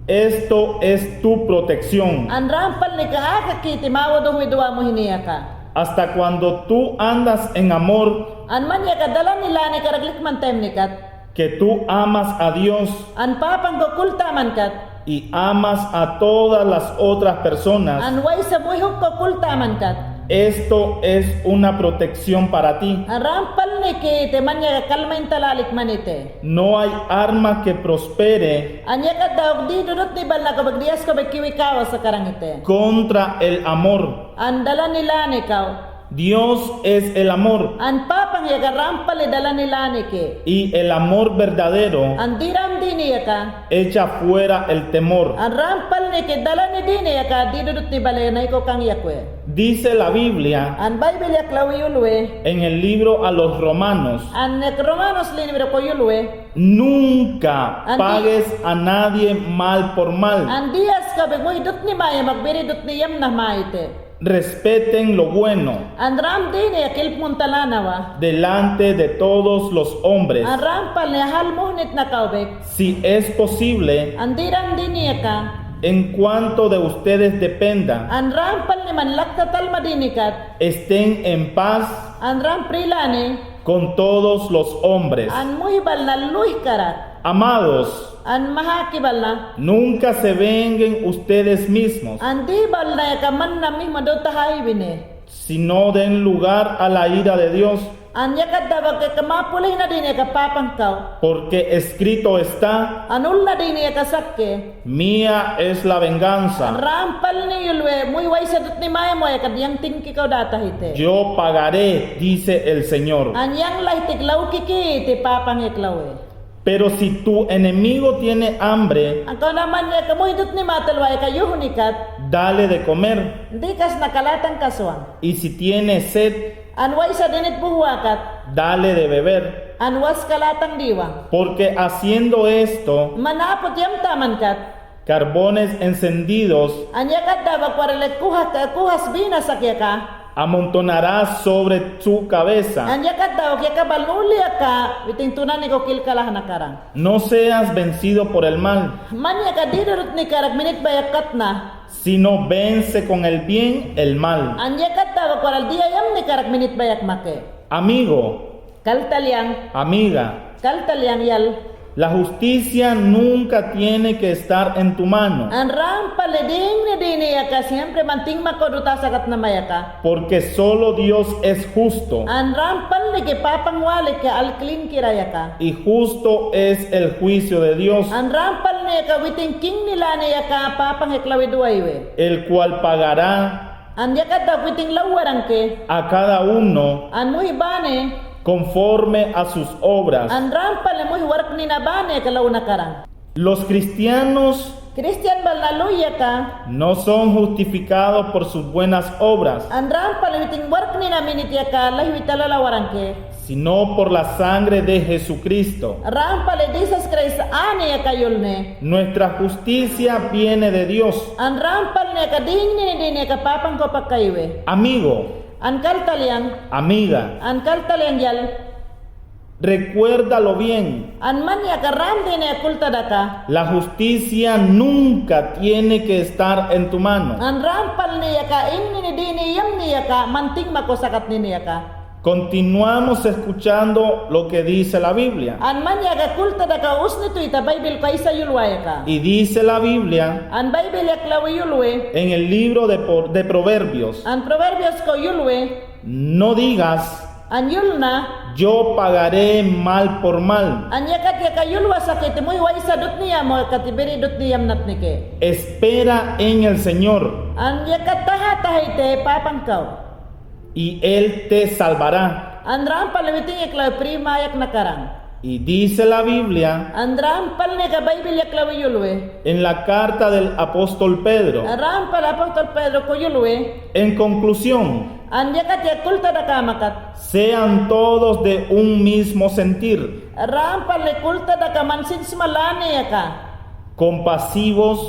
Esto es tu protección. An rampal nika aka ki te mawuduhwi duwa muhini aka. Hasta cuando tú andas en amor, an man yaka dalani lani karak likman taymni kat, que tú amas a Dios, an papang ko kultaman kat, y amas a todas las otras personas, an waysa muhuk ko kultaman kat, esto es una protección para ti. An rampal niki te man yaka kalmayn talalikmanite. No hay arma que prospere, an yakat dawak di dudutni bal na kawbik diyas kawbik kiwi kawa sa karangite, contra el amor. An dalani lani kaw. Dios es el amor. An papang yaka rampali dalani laniki. Y el amor verdadero, an diram dini yaka, echa fuera el temor. An rampal niki dalani dini yaka di dudutni bale nai ko kangyak we. Dice la Biblia, an Baybil yak lawi yulwe, en el libro a los Romanos, an yak Romanos linibro ko yulwe, nunca, an di- pagues a nadie mal por mal. An diyas kawbik muhi dutni mayamak biri dutni yamna mayte. Respeten lo bueno, an ram dini yak ilp munta lanawa, delante de todos los hombres, an rampal ne hal muhnit na kawbik. Si es posible, an diram dini yaka, en cuanto de ustedes dependa, an rampal ne man lakta talma dini kat, estén en paz, an ram pri lani, con todos los hombres, an muhi bal na luhi karak. Amados, an mahaki bal na, nunca se venguen ustedes mismos, an di bal na yaka man na mismo do tahaybine, sino den lugar a la ira de Dios, an yakat dawak yaka mapulihna dini yaka papang kaw. Porque escrito está, an ulna dini yaka sakke. Mía es la venganza, rampal ni yulwe, muhi waysa dutni mayam wa yakat yang tingki kaw datahite. Yo pagaré, dice el Señor. An yang lahitik lawkiki te papang yak lawe. Pero si tu enemigo tiene hambre, an kaw na man yaka muhi dutni matalwa yaka yuhni kat, dale de comer, dikasna kalatan kaswan. Y si tiene sed, an waysa dinit buhwa kat, dale de beber, an was kalatan diwan. Porque haciendo esto, man aput yamtaman kat, carbones encendidos, an yakat dawak warale kuhas, kuhas bina sak yaka, amontonará sobre su cabeza, an yakat dawak yaka bal nuli yaka witin tunani ko kilkalahna karan. No seas vencido por el mal, man yaka di dudutni karak minit bayak katna, sino vence con el bien el mal, an yakat dawak waral diya yamni karak minit bayak make. Amigo, kaltalyang, amiga, kaltalyang yal, la justicia nunca tiene que estar en tu mano, an rampal dingni dini yaka siempre man ting mako dutasa kat nama yaka. Porque solo Dios es justo, an rampal niki papang walik ya alklin kira yaka. Y justo es el juicio de Dios, an rampal ni yaka witin kingni lani yaka papang yak lawi duwayi we. El cual pagará, an yakat dawak witin law warangke, a cada uno, an muhi bane, conforme a sus obras, an rampal muhi warknina bane yaka lawna karan. Los cristianos Kristian bal na lu'uy aka no son justificados por sus buenas obras, an ram pali witin wark nini a minit aka lahiwi talala waranke, sino por la sangre de Jesucristo. Ram pali Jisas Kraist a'ani aka yulne. Nuestra justicia viene de Dios. An ram pali aka diingni dini aka papan ko pakaiwe. Amigo, an kaltaliang, amiga, an kaltaliang yal, recuérdalo bien. An man aka ram dini kultadaka. La justicia nunca tiene que estar en tu mano. An ram pali aka ingni dini yamni aka man tingmako sakat nini aka. Continuamos escuchando lo que dice la Biblia. An man aka kultadaka usni tuyta Baibil ko aisa yulway aka. Y dice la Biblia, an Baibil yaklawi yulwe, en el libro de, Por- de Proverbios, an Proverbios ko yulwe, no digas, an yulna, yo pagaré mal por mal. An yakat aka yulwa sakiti, muhi waisa dutniyamu kati, biri dutniyam natnike. Espera en el Señor. An yakat taha taha ite papan kaw. Y él te salvará. An ram pali witin yaklawi primayak nakarang. Y dice la Biblia, an ram pali aka Baibil yaklawi yulwe, en la carta del apóstol Pedro, an ram pali apóstol Pedro ko yulwe, en conclusión, an yakat aka kultadaka makat, sean todos de un mismo sentir. Ram pali kultadaka man sinsma lani aka. Compasivos,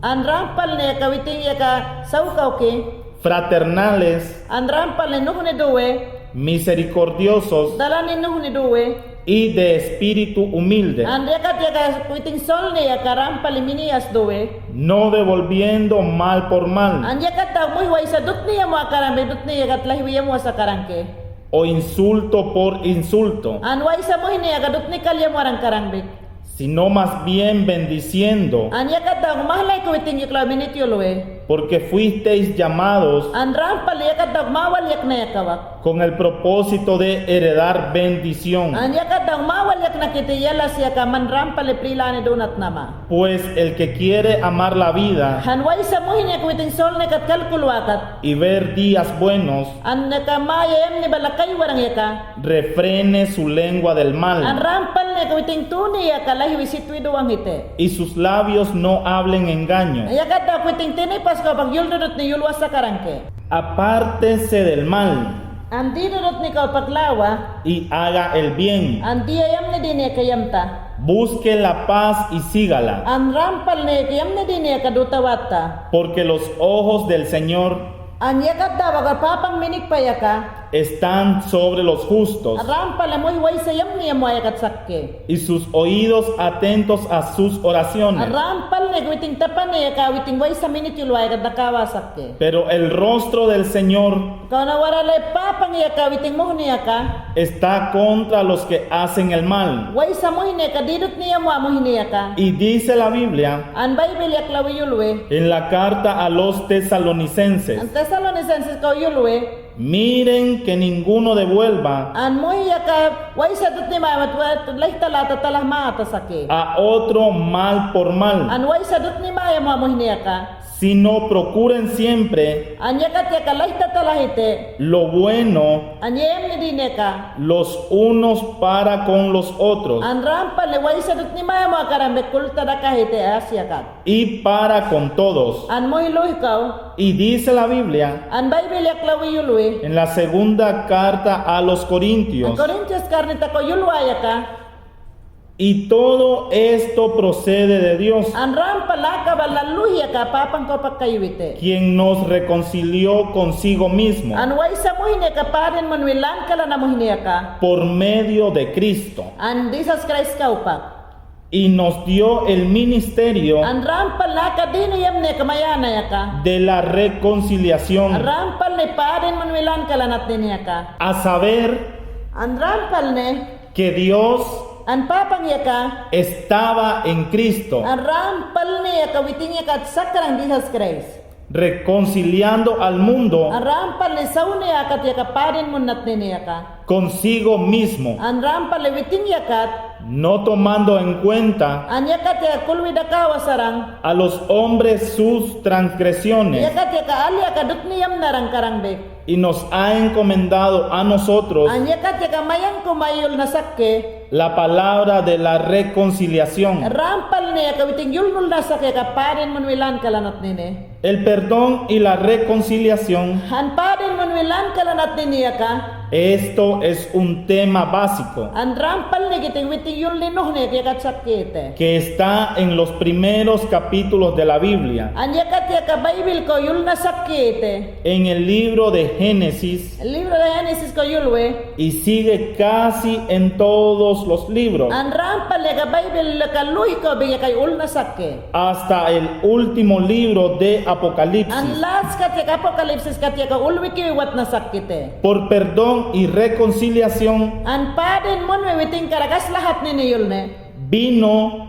an ram pali aka witin aka sawkaw ki. Fraternales, an ram pali nuhni duwe. Misericordiosos, dalani nuhni duwe. Y de espíritu humilde, an yakat aka witin solni aka ram pali miniyas duwe. No devolviendo mal por mal. An yakat daw muhi waisa dutniyamu akarambi, dutni yakat lahiwi yamwa sakaranke. O insulto por insulto. An waisa muhni aka dutni kalyamu aran karangbik. Sino más bien bendiciendo. An yakat daw mahlay ko witin yaklawi minit yulwe. Porque fuisteis llamados. An ram pali yakat daw mawal yakna aka wak. Con el propósito de heredar bendición. An yakat daw mawal yakna kiti, yalas aka man ram pali prilani dunatnama. Pues el que quiere amar la vida. An waisa muhni aka witin solni kat kalkulwakat. Y ver días buenos. An aka maya yamni bala kay warang aka. Refrene su lengua del mal. An ram pali aka witin tuni aka lahiwi sitwi duwang ite. Y sus labios no hablen engaño. Yakat daw witin tinipas kaw pak yul dudutni yulwa sakaranke. Apártese del mal. An di dudutni kaw pak lawa. Y haga el bien. An diya yamni dini aka yamta. Busque la paz y sígala. An ram pali aka yamni dini aka dutawata. Porque los ojos del Señor. An yakat daw aka papan minik pay aka. Están sobre los justos. Ram pali muhi waisa yamni yamwa yakat sakke. Y sus oídos atentos a sus oraciones. Ram pali aka witin tapani aka witin waisa minit yulwa yakat dakawa sakke. Pero el rostro del Señor. Kawana waralay papan aka witin muhni aka. Está contra los que hacen el mal. Waisa muhni aka, di dutni yamwa muhni aka. Y dice la Biblia. An Baibil yaklawi yulwe. En la carta a los tesalonicenses. An Tesalonicenses kaw yulwe. Miren que ninguno devuelva. An muhi aka waisa dutni maya, mat wa, lahi talata talahmata sake. A otro mal por mal. An waisa dutni maya yamwa muhni aka. Sino procuren siempre. An yakat aka lahi tatalahite. Lo bueno. An yemni dini aka. Los unos para con los otros. An ram pali waisa dutni maya yamwa akarambe kultadakahite as yakat. Y para con todos. An muhi luhikaw. Y dice la Biblia. An Baibil yaklawi yulwi. En la segunda carta a los Corintios. An Korintios karnita kaw yulway aka. Y todo esto procede de Dios. An ram pali aka bal na luhi aka Papan ko pakkaywite. Quien nos reconcilió consigo mismo. An waisa muhni aka padin munwi lankalan a muhni aka. Por medio de Cristo. An Jisas Kraist kawpak. Y nos dio el ministerio. An ram pali aka dini yemni aka mayaanay aka. De la reconciliación. Ram pali padin munwi lankalan atnini aka. A saber. An ram pali. Que Dios. An Papan aka. Estaba en Cristo. An ram pali aka witin aka sakrang Jisas Kraist. Reconciliando al mundo. An ram pali sawni aka ti aka padin munatnini aka. Consigo mismo. An ram pali witin yakat. No tomando en cuenta. An yakat aka kulwi dakawa sarang. A los hombres sus transgresiones. Yakat aka ali aka dutni yamnaran karangbik. Y nos ha encomendado a nosotros. An yakat aka mayanku mayul na sakke. La palabra de la reconciliación. Rampalne aka witing yulnul na sak aka padin munwi lankalanatnini. El perdón y la reconciliación. An padin munwi lankalanatnini aka. Esto es un tema básico. An rampalne kiti witing yulninuhni aka yakat sakkiti. Que está en los primeros capítulos de la Biblia. An yakat aka Baibil ko yulna sakkiti. En el libro de Génesis. Libro de Génesis ko yulwi. Y sigue casi en todos los libros. An rampalne aka Baibil ka luhiko bing aka yulna sakki. Hasta el último libro de Apocalipsis. An last kat aka Apocalipsis kat aka ulwi kiwi watna sakkiti. Por perdón y reconciliación. An padin munwi witing karakas lahatnini yulni. Vino.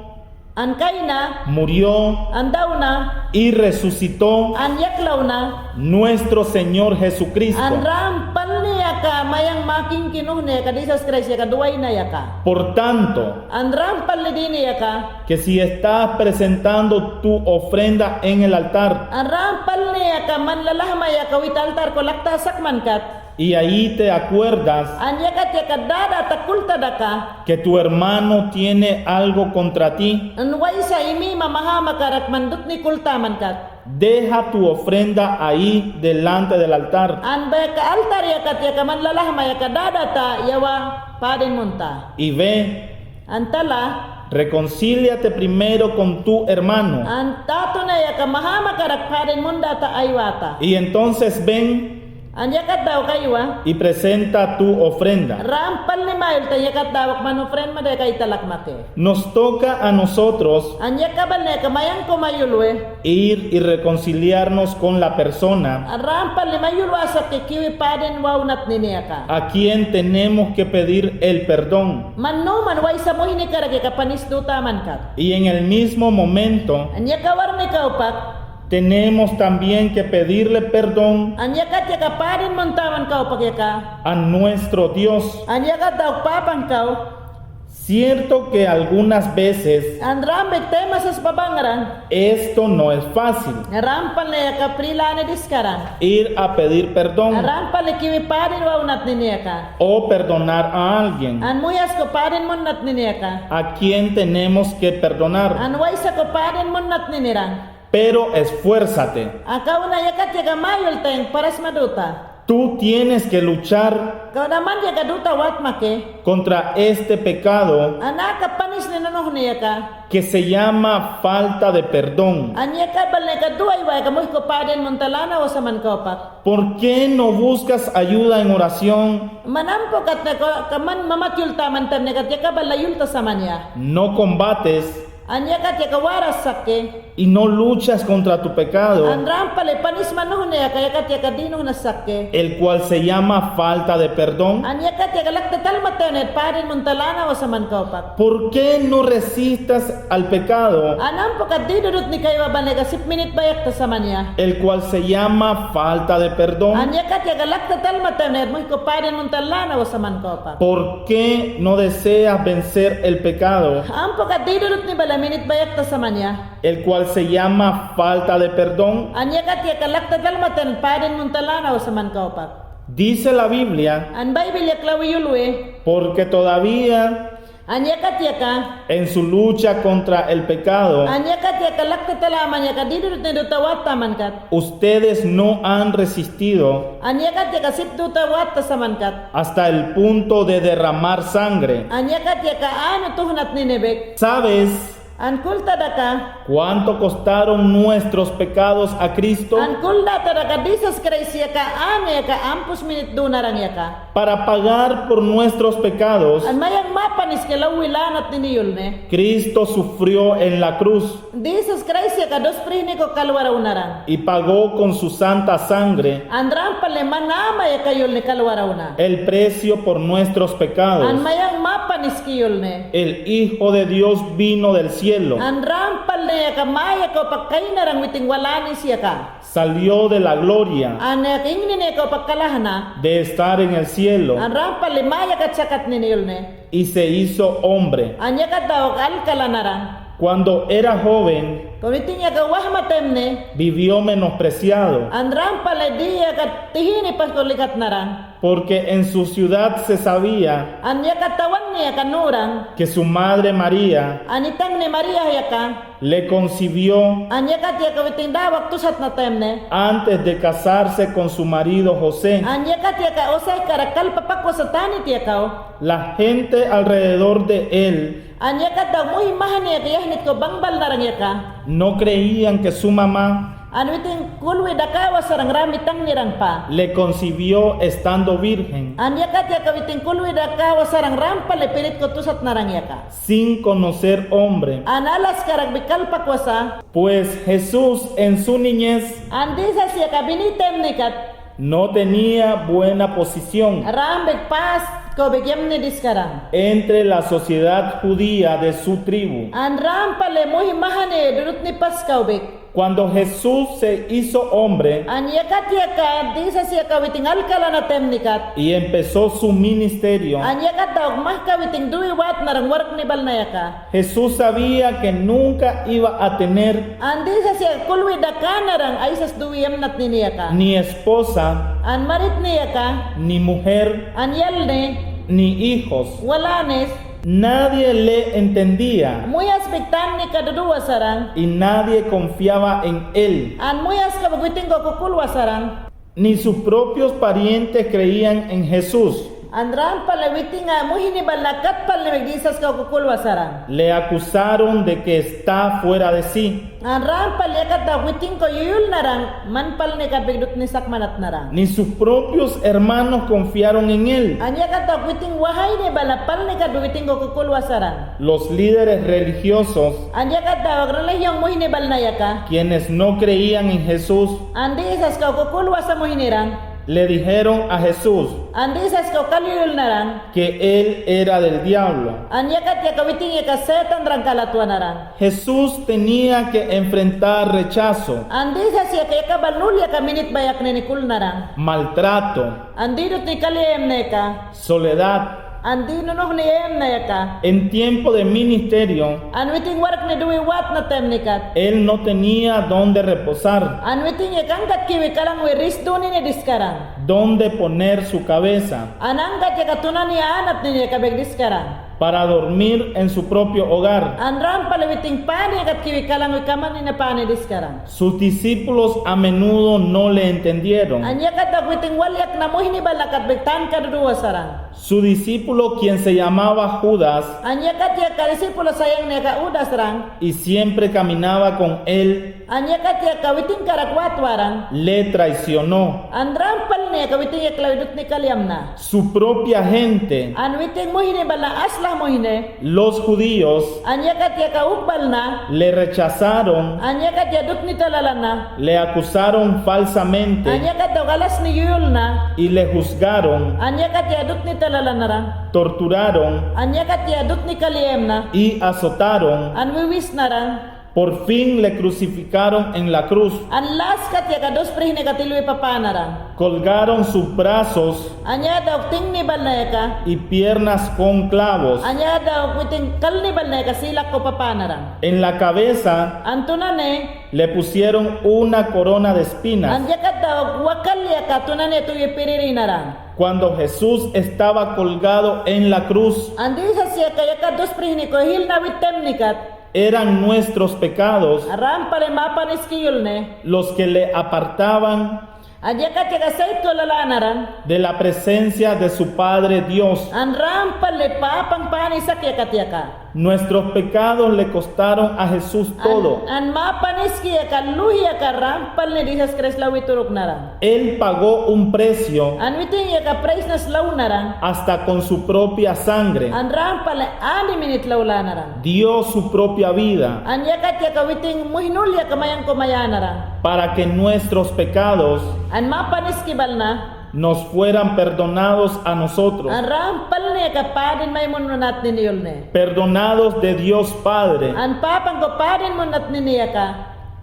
An kaina. Murió. An dawna. Y resucitó. An yaklawna. Nuestro Señor Jesucristo. An rampalne aka mayang makingkinuhni aka Jisas Kraist aka duwaynay aka. Por tanto, an rampalne dini aka. Que si estás presentando tu ofrenda en el altar. An rampalne aka man lalahmay aka wit altar ko lakta sakman kat. Y ahí te acuerdas. An yakat aka dadata kultad aka. Que tu hermano tiene algo contra ti. An waysa i mima mahamakarak man dutni kultaman kat. Deja tu ofrenda ahí delante del altar. An baya aka altar yakat aka man lalahmay aka dadata yawa padin munta. Y ve. An tala. Reconcíliate primero con tu hermano. An tatunay aka mahamakarak padin mundata aywata. Y entonces ven. An yakat dawak aywa. Y presenta tu ofrenda. Rampalne mayulta yakat dawak man ofrendamada aka italakmaki. Nos toca a nosotros. An yakabalne aka mayangko mayulwi. Ir y reconciliarnos con la persona. An rampalne mayulwa sakke kiwi padin wawnatnini aka. A quien tenemos que pedir el perdón. Man nu man waysa muhñikarak aka panis dutaman kat. Y en el mismo momento. An yaka warmi kawpak. Tenemos también que pedirle perdón. An yakat aka padin muntaman kawpak aka. A nuestro Dios. An yakat dawak papan kaw. Cierto que algunas veces. An rambik tayma sas papangrang. Esto no es fácil. Rampalne aka prilani diskarang. Ir a pedir perdón. Rampalne kiwi padin wawnatnini aka. O perdonar a alguien. An muyas ko padin munnatnini aka. A quien tenemos que perdonar. An waysa ko padin munnatninirang. Pero esfuérzate. Akauna yakat aka mayultayang parasma duta. Tú tienes que luchar. Akauna man aka duta watmaki. Contra este pecado. An aka panisni nunuhni aka. Que se llama falta de perdón. An yakabalne aka duwaywa aka muhko padin munta lana wasaman kawpak. ¿Por qué no buscas ayuda en oración? Man ampo kat aka man mamat yultaman tayma kat yakabal la yulta samaniya. No combates. An yakat aka waras sakke. Y no luchas contra tu pecado. An rampalne panisma nuhni aka yakat aka dinuhna sakke. El cual se llama falta de perdón. An yakat aka lakta talmatayma padin munta lana wasaman kawpak. ¿Por qué no resistas al pecado? An ampo kat didudutni kaywabalne aka sip minit bayakta samaniya. El cual se llama falta de perdón. An yakat aka lakta talmatayma muhko padin munta lana wasaman kawpak. ¿Por qué no deseas vencer el pecado? Ampo kat didudutni bala minit bayakta samaniya. El cual se llama falta de perdón. An yakat aka lakta talmatayma padin munta lana wasaman kawpak. Dice la Biblia. An Baibil yaklawi yulwi. Porque todavía. An yakat aka. En su lucha contra el pecado. An yakat aka lakta talamaña aka didudutni duta wattaman kat. Ustedes no han resistido. An yakat aka sip duta watta saman kat. Hasta el punto de derramar sangre. An yakat aka anu tuhnatninibik. ¿Sabes? An kultad aka. ¿Cuánto costaron nuestros pecados a Cristo? An kultad aka Jisas Kraist aka anu aka ampus minit dunarang aka. Para pagar por nuestros pecados. An mayang mapaniski lawwi lanatnini yulni. Cristo sufrió en la cruz. Jisas Kraist aka dos prihniko kalwar awnarang. Y pagó con su santa sangre. An rampalne man amay aka yulni kalwar awna. El precio por nuestros pecados. An mayang mapaniski yulni. El Hijo de Dios vino del cielo. An rampalne aka maya kawpak kaynarang witing walanisi aka. Salió de la gloria. An aka ingnini kawpak kalahna. De estar en el cielo. An rampalne maya aka chakatnini yulni. Y se hizo hombre. An yakat dawak alka lanarang. Cuando era joven. Kon witin yaka wahma taymni. Vivió menospreciado. An ram pali diyaka tihini pas ko likat naran. Porque en su ciudad se sabía. An yaka tawani yaka nuran. Que su madre María. An itangni María yaka. Le concibió. An yakat yaka witin dawak tusatna taymni. Antes de casarse con su marido José. An yakat yaka José karak kalpa pakwa sa tanit yaka o. La gente alrededor de él. An yakat dawak muhi mahani yaka yahnit ko bangbal naran yaka. No creían que su mamá. An witin kulwi dakawa saran ram itangni naran pa. Le concibió estando virgen. An yakat yaka witin kulwi dakawa saran ram pali pirit ko tusat naran yaka. Sin conocer hombre. An alas karak bi kalpakwa sa. Pues Jesús en su niñez. An disas yaka bini taymnikat. No tenía buena posición. Ram bik pas ko bik yamni diskaran. Entre la sociedad judía de su tribu. An ram pali muhi mahani dutni pas ko bik. Cuando Jesús se hizo hombre. An yakat yaka disas yaka witin alkalana taymnikat. Y empezó su ministerio. An yakat dawak mahka witin duwi watna naran warkni balna yaka. Jesús sabía que nunca iba a tener. An disas yaka kulwi dakana naran aysas duwi yamnat nini yaka. Ni esposa. An maritni yaka. Ni mujer. An yalni. Ni hijos. Walanis. Nadie le entendía. Muyas bik tannika duduwa saran. Y nadie confiaba en él. An muyas ka bik witin ko kukulwa saran. Ni sus propios parientes creían en Jesús. An ram pali witin a muhini balna kat pali bik disas ka kukulwa saran. Le acusaron de que está fuera de sí. An ram pali yakat dawak witin ko yuyul naran man palnikat bik dutni sakmanat naran. Ni sus propios hermanos confiaron en él. An yakat dawak witin wahayni balna palnikat bik witin ko kukulwa saran. Los líderes religiosos. An yakat dawak religión muhini balna yaka. Quienes no creían en Jesús. An disas ka kukulwa sa muhiniran. Le dijeron a Jesús. An disas ka kalyuyul naran. Que él era del diablo. An yakat yaka witin yaka Setan ran kalatwa naran. Jesús tenía que enfrentar rechazo. An disas yaka yaka bal nul yaka minit bayaknini kul naran. Maltrato. An di dutni kaliyayamna yaka. Soledad. An di nunuhni yayamna yaka. En tiempo de ministerio. An witin warkni duwi watna taymnikat. Él no tenía dónde reposar. An witin yaka angkat kiwi kalan wi ris dunini diskaran. Dónde poner su cabeza. An angkat yaka tunani anatnini yaka bek diskaran. Para dormir en su propio hogar. An ram pali witin pani yakat kiwi kalan wi kamanina pani diskaran. Sus discípulos a menudo no le entendieron. An yakat dawak witin walyakna muhini balnakat bik tanka duduwa saran. Su discípulo, quien se llamaba Judas. An yakat yaka discípulo sayangni yaka Judas ran. Y siempre caminaba con él. An yakat yaka witin karak watwa ran. Le traicionó. An ram palni yaka witin yaka lawi dutni kalyamna. Su propia gente. An witin muhini balna asla muhini. Los judíos. An yakat yaka uk balna. Le rechazaron. An yakat ya dutni talalana. Le acusaron falsamente. An yakat dawak alasni yuyulna. Y le juzgaron. An yakat ya dutni talalana ran. Torturaron. An yakat ya dutni kalyayamna. Y azotaron. An wiwisna ran. Por fin le crucificaron en la cruz. An laskat yaka dusprihnikat ilwi papana ran. Colgaron sus brazos. An yakat dawak tingni balna yaka. Y piernas con clavos. An yakat dawak witin kalni balna yaka silak ko papana ran. En la cabeza. An tunani. Le pusieron una corona de espinas. An yakat dawak wakal yaka tunani tuyu piririna ran. Cuando Jesús estaba colgado en la cruz. An disas yaka yaka dusprihni ko hilnawi taymnikat. Eran nuestros pecados. Ram pali mapaniski yuyulni. Los que le apartaban. An yakat yaka saytku lalana ran. De la presencia de su Padre Dios. An ram pali papang pani sak yakat yaka. Nuestros pecados le costaron a Jesús todo. An, an mapaniski yaka luhi yaka ram palni disas Krais lawi turukna ran. Él pagó un precio. An witin yaka preisna slawna ran. Hasta con su propia sangre. An ram pali ani minit lawlana ran. Dio su propia vida. An yakat yaka witin muhi nul yaka mayan ko mayana ran. Para que nuestros pecados. An mapaniski balna. Nos fueran perdonados a nosotros. An ram palni yaka padin maymun munatnini yulni. Perdonados de Dios Padre. An papang ko padin munatnini yaka.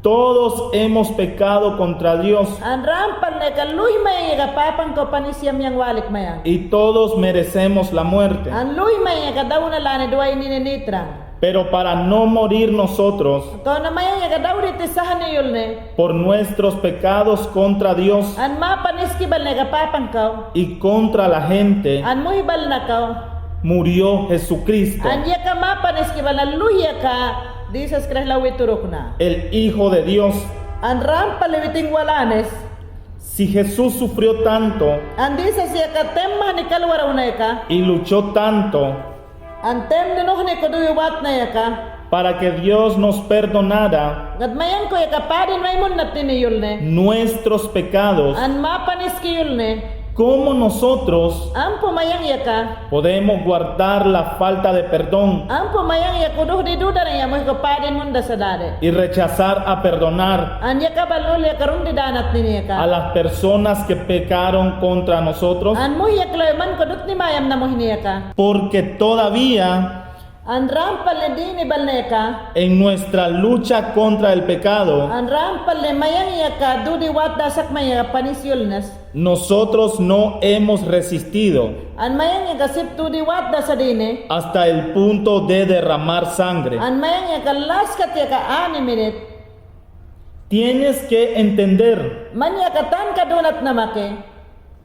Todos hemos pecado contra Dios. An ram palni yaka luhi mayan yaka papang ko pani siyam yang walik mayan. Y todos merecemos la muerte. An luhi mayan yaka dawna lani duwaynini nitran. Pero para no morir nosotros, kaw na mayan yaka dawriti sahani yulne, por nuestros pecados contra Dios, an mapaniski balne yaka papangkaw, y contra la gente, an muhi balnakaw, murió Jesucristo, an yaka mapaniski balna luhi yaka Jisas Kraist lawwi turukna, el Hijo de Dios, an ran pali witing walanes. Si Jesús sufrió tanto, an Jisas yaka temma hani kalwarawna yaka, y luchó tanto, an temni nuhni kuduwi watna yaka, para que Dios nos perdonara, kat mayan ko yaka padin maymunnatnini yulne, nuestros pecados, an mapaniski yulne, ¿cómo nosotros, ampu mayan yaka, podemos guardar la falta de perdón, ampu mayan yaka kuduhdi dudaran ya muhiko padin munda sa dade, y rechazar a perdonar, an yaka balul yaka rundi danatnini yaka, a las personas que pecaron contra nosotros? An muhi yaka lawi man ko dutni mayamna muhni yaka. Porque todavía, an ran pali dini balne yaka, en nuestra lucha contra el pecado, an ran pali mayan yaka dudi watda sakman yaka panis yulnes, nosotros no hemos resistido, an mayan yaka sip dudi watda sa dini, hasta el punto de derramar sangre, an mayan yaka laskat yaka ani minit. Tienes que entender, man yaka tanka dunat namaki,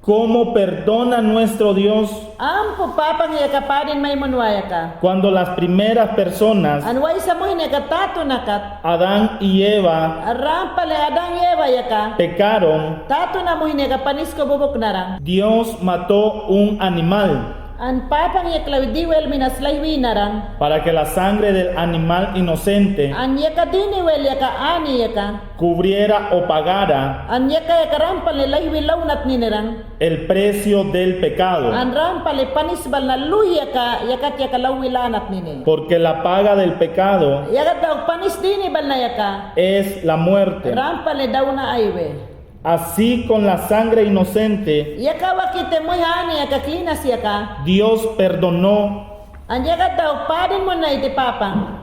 cómo perdona nuestro Dios, ampu papang yaka padin maymunwa yaka. Cuando las primeras personas, an waysa muhni yaka tatu nakat, Adán y Eva, ran pali Adan Eva yaka, pecaron, tatu na muhni yaka panisko bubuk naran, Dios mató un animal, an papang yaka lawi diwel minas laywi naran, para que la sangre del animal inocente, an yaka diniwel yaka ani yaka, cubriera o pagara, an yaka yaka ran pali laywi lawnatnini ran, el precio del pecado, an ran pali panis balna luhi yaka, yakat yaka lawwi lanatnini. Porque la paga del pecado, yakat dawak panis dini balna yaka, es la muerte, ran pali dawna aywe. Así con la sangre inocente, yaka wakite muhi ani yaka klinas yaka, Dios perdonó, an yakat dawak padin munnayti papang,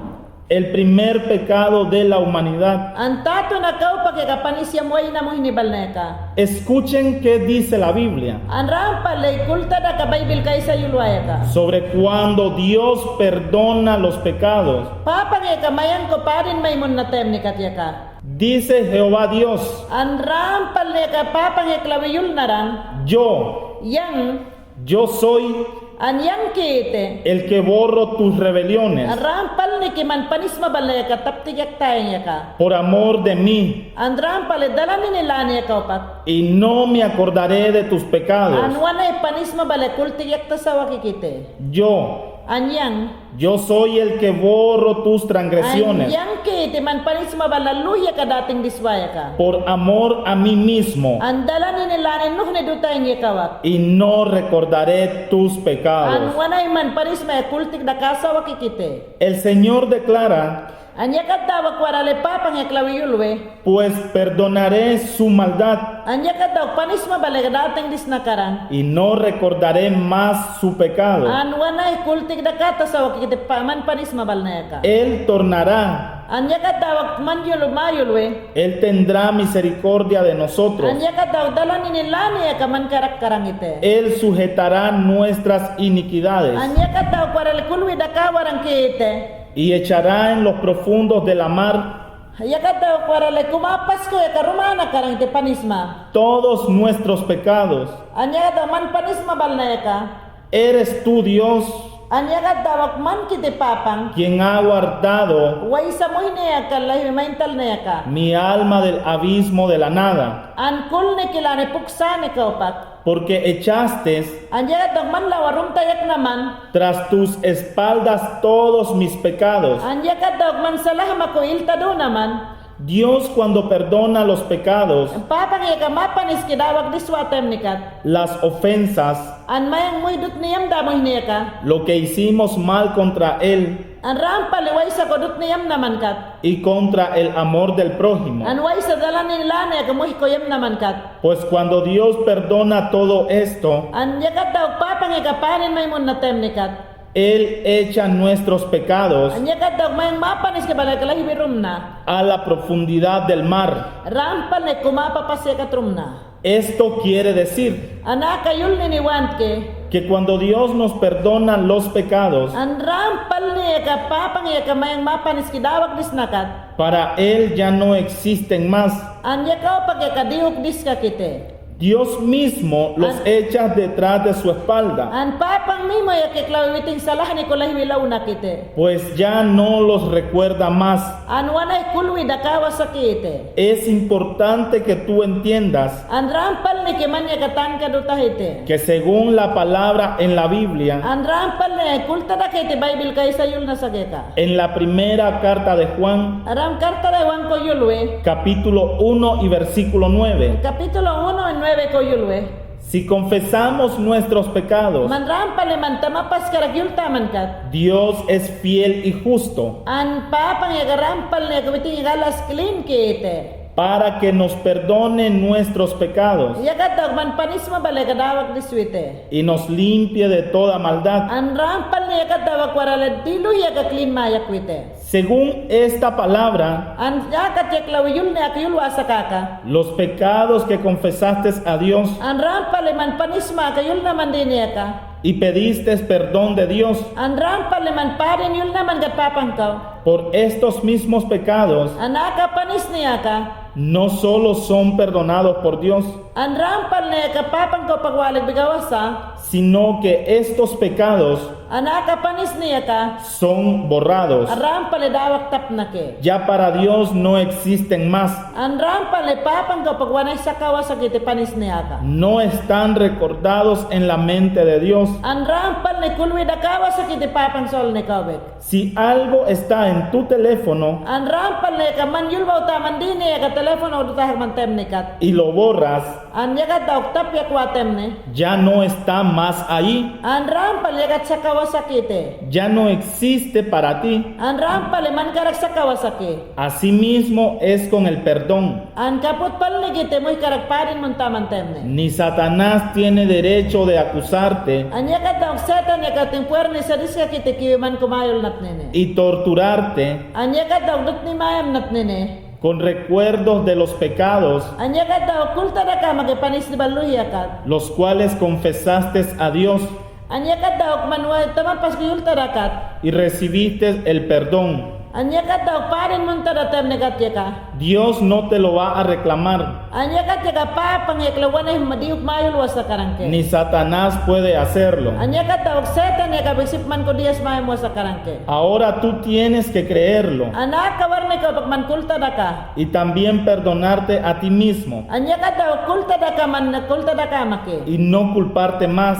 el primer pecado de la humanidad, an tatu na kawpak yaka panis yam wayna muhni balna yaka. Escuchen qué dice la Biblia, an ran pali kultadaka Baybil kaysa yulwa yaka, sobre cuando Dios perdona los pecados, papang yaka mayan ko padin maymunna temnikat yaka. Dice Jehová Dios, an ran pali yaka papang yaka lawi yul naran, yo, yang, yo soy, an yang kiti, el que borro tus rebeliones, an ran palniki man panisma balna yaka taptik yaktayang yaka, por amor de mí, an ran pali dalanini lani yaka kawpak, y no me acordaré de tus pecados, an wanay panisma balna kultik yakta sawakikiti. Yo, an yang, yo soy el que borro tus transgresiones, an yang kiti man panisma balna luhi yaka dating diswa yaka, por amor a mí mismo, an dalanini lani nuhni dutayang yaka kawak, y no recordaré tus pecados, an wanay man panisma yaka kultik daka sawakikiti. El Señor declara, an yakat dawak warali papang yaka lawi yulwi, pues perdonaré su maldad, an yakat dawak panisma balna yaka dating disna karan, y no recordaré más su pecado, an wanay kultik daka ta sawakikiti pa-, man panisma balna yaka. Él tornará, an yakat dawak man yul-, mayulwi, él tendrá misericordia de nosotros, an yakat dawak dalanini lani yaka man karak-karangiti. Él sujetará nuestras iniquidades, an yakat dawak warali kulwi daka warangkiti. Y echará en los profundos de la mar, yakat dawak warali kumapas ko yaka ruma na karangiti panisma, todos nuestros pecados, an yakat dawak man panisma balna yaka. Eres tú, Dios, an yakat dawak man kiti papang, quien ha guardado, waysa muhni yaka laywi mayntalna yaka, mi alma del abismo de la nada, an kulniki lani puksani kawpak. Porque echaste, an yakat dawak man lawa rumtayakna man, tras tus espaldas todos mis pecados, an yakat dawak man salahmaku iltaduna man. Dios, cuando perdona los pecados, papang yaka mapaniski dawak diswa temnikat, las ofensas, an mayan muhi dutniyamda muhni yaka, lo que hicimos mal contra él, an ran pali waysa ko dutniyamna mankat, y contra el amor del prójimo, an waysa dalanini lani yaka muhi ko yamna mankat. Pues cuando Dios perdona todo esto, an yakat dawak papang yaka padin maymunna temnikat, él echa nuestros pecados, an yakat dawak mayan mapaniski balna yaka laywi rumna, a la profundidad del mar, ran pali kumapapas yaka trumna. Esto quiere decir An aka yulnen iwantki. que cuando Dios nos perdona los pecados, An rampalni aka papang aka mayang mapanisdawakdisnakat. para Él ya no existen más. An yakaw pak aka diyuk diskakite. Dios mismo los echa detrás de su espalda, An papang mimo aka iklawi witing salahni kolahi wi lawnakite. Pues ya no los recuerda más. An wanay kulwi dakawasakite. Es importante que tú entiendas An rampalni ki man aka tanka dutahite. Que según la palabra en la Biblia, An rampalni kultadakiti Baibil kaysa yulna sageka. En la primera carta de Juan, Ram karta de Juan ko yulwi. Capítulo uno y versículo nueve. Kapitulo uno nuebe ko yulwi. Si confesamos nuestros pecados, Man rampalni man tamapaskarak yultamankat. Dios es fiel y justo An papang aka rampalni aka witing aka alas klinkite. para que nos perdone nuestros pecados Yakat dawak man panisma bale aka dawakdiswite. Y nos limpie de toda maldad. An rampalni yakat dawak warala diluhi aka klin mayakwite. Según esta palabra, An yakat yaklawi yulni aka yulwa sakaka. Los pecados que confesaste a Dios An rampalni man panisma aka yulnaman dini aka. Y pediste perdón de Dios An rampalni man padin yulnamankat papangkaw. Por estos mismos pecados, An aka panisni aka. No solo son perdonados por Dios, An rampalni aka papangkaw pakwalik bikawasa. Sino que estos pecados An aka panisni aka. Son borrados An rampalni dawak tapnake. Ya para Dios no existen más. An rampalni papangkaw pak wanay sakawasakiti panisni aka. No están recordados en la mente de Dios. An rampalni kulwi dakawasakiti papang solnikaw bek. Si algo está en tu teléfono An rampalni aka man yulbaw taman dini aka telefono dutahak man temnikat. Y lo borras, An yakat dawak tapyakwa temni. Ya no está más ahí. An rampalni yakat sakawasakiti. Ya no existe para ti. An rampalni man karak sakawasaki. Asimismo es con el perdón. An kaput palnikiti muhi karak padin muntaman temni. Ni Satanás tiene derecho de acusarte An yakat dawak Setan yakatin puerni sadiskakiti kiwi man kumayulnatnini. Y torturarte An yakat dawak dutni mayamnatnini. Con recuerdos de los pecados An yakat dawak kultadaka maki panisni bal luhi yakat. Los cuales confesaste a Dios An yakat dawak man wa tamapaski yultadakat. Y recibiste el perdón. An yakat dawak padin muntada temnikat yaka. Dios no te lo va a reclamar. An yakat yaka papang yakla wanay diyuk mayulwa sakaranke. Ni Satanás puede hacerlo. An yakat dawak Setan yaka bik sip man ko Dios mayamwa sakaranke. Ahora tú tienes que creerlo. An aka warnikaw pak man kultadaka. Y también perdonarte a ti mismo. An yakat dawak kultadaka man kultadaka maki. Y no culparte más.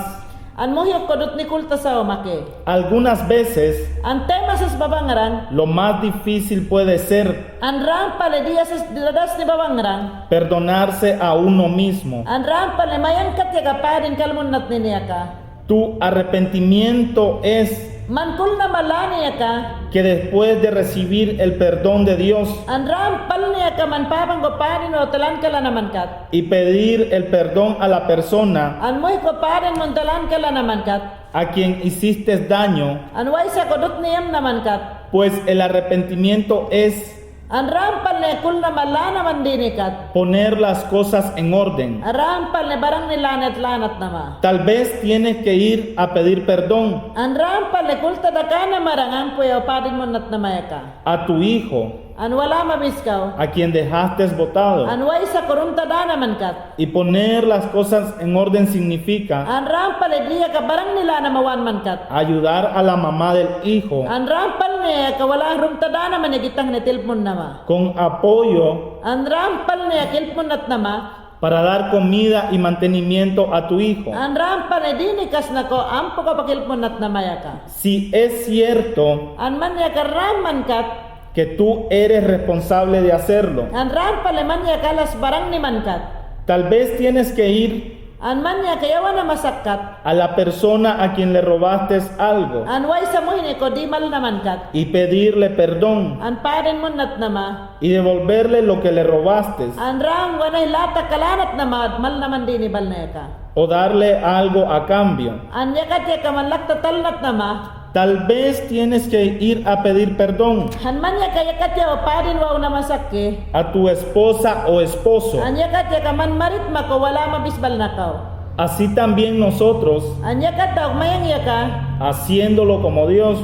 An muhi ko dutni kultasaw maki. Algunas veces An temases ba bangran. Lo más difícil puede ser. An rampalni diyases dadasni ba bangran. Perdonarse a uno mismo. An rampalni mayangkat yaka padin kalmunnatnini yaka. Tu arrepentimiento es Man kulnama lani yaka. Que después de recibir el perdón de Dios An rampalni yaka man papangko padin wawtalanka lanamankat. Y pedir el perdón a la persona An muhiko padin muntalanka lanamankat. A quien hiciste daño, An waysako dutni yamnamankat. Pues el arrepentimiento es An rampalni kulnama lanaman dinikat. Poner las cosas en orden. Rampalni barangni lanit lanatnama. Tal vez tienes que ir a pedir perdón An rampalni kultadakana maran ampuyaw padin munnatnama yaka. A tu hijo An wal ama biskaw. A quien dejaste botado An waysako rumtadanamankat. Y poner las cosas en orden significa An rampalni diyaka barangni lanama wanmankat. Ayudar a la mamá del hijo An rampalni aka wal ama rumtadanaman yagitahni tilpmunnama. Con apoyo An rampalni aka ilpmunnatnama. Para dar comida y mantenimiento a tu hijo. An rampalni dini kasnako ampuko pak ilpmunnatnama yaka. Si es cierto An man yaka ram mankat. Que tú eres responsable de hacerlo. An rampalni man yaka alas barangni mankat. Tal vez tienes que ir An man yaka yawan ama sakkat. A la persona a quien le robaste algo. An waysa muhini ko di malnamankat. Y pedirle perdón. An padin munnatnama. Y devolverle lo que le robaste. An ram wanay latak ka lanatnama malnaman dini balna yaka. O darle algo a cambio. An yakat yaka man lakta talnatnama. Tal vez tienes que ir a pedir perdón. An maña ka yakat ya pādin wawna masaki. A tu esposa o esposo. An yakat ya ka man marit mako wala mabisbalnakaw. Así también nosotros. An yakat ya mayang ya ka. Haciéndolo como Dios.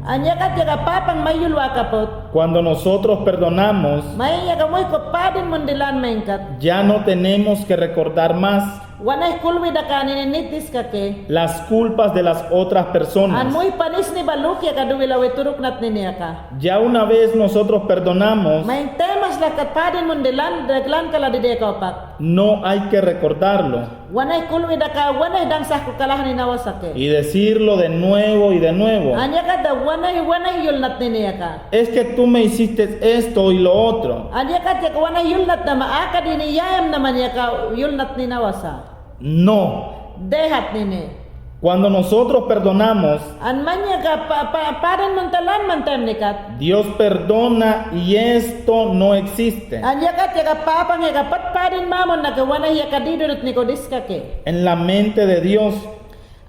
An yakat ya ka Papang mayyul wakaput. Cuando nosotros perdonamos, mayang ya ka muhiko pādin mundilan mayngkat. Ya no tenemos que recordar más. Wanay kulwi daka anini nit diskaki. Las culpas de las otras personas. An muhi panisni ba luk ya ka duwi lawi turuk natnini aka. Ya una vez nosotros perdonamos, mayang temas lakat pādin mundilan, daglan kala didi aka opak. No hay que recordarlo. Wanay kulwi daka, wanay dangsahku kalahan ini awasaki. Y decirlo de nuevo y de nuevo. An yakat ya wanay, wanay yul natnini aka. Es que tú me hiciste esto y lo otro. An yakat ya ka wanay yul natnama, aka dini yayam naman ya ka yul natnini awasa. No. Dehat nini. Cuando nosotros perdonamos, an maña ka pa-, pa-, pādin muntalan man taymnikat. Dios perdona y esto no existe. An yakat ya ka Papang ya ka pat pādin mamun na ka wanay ya ka didurutniko diskaki. En la mente de Dios.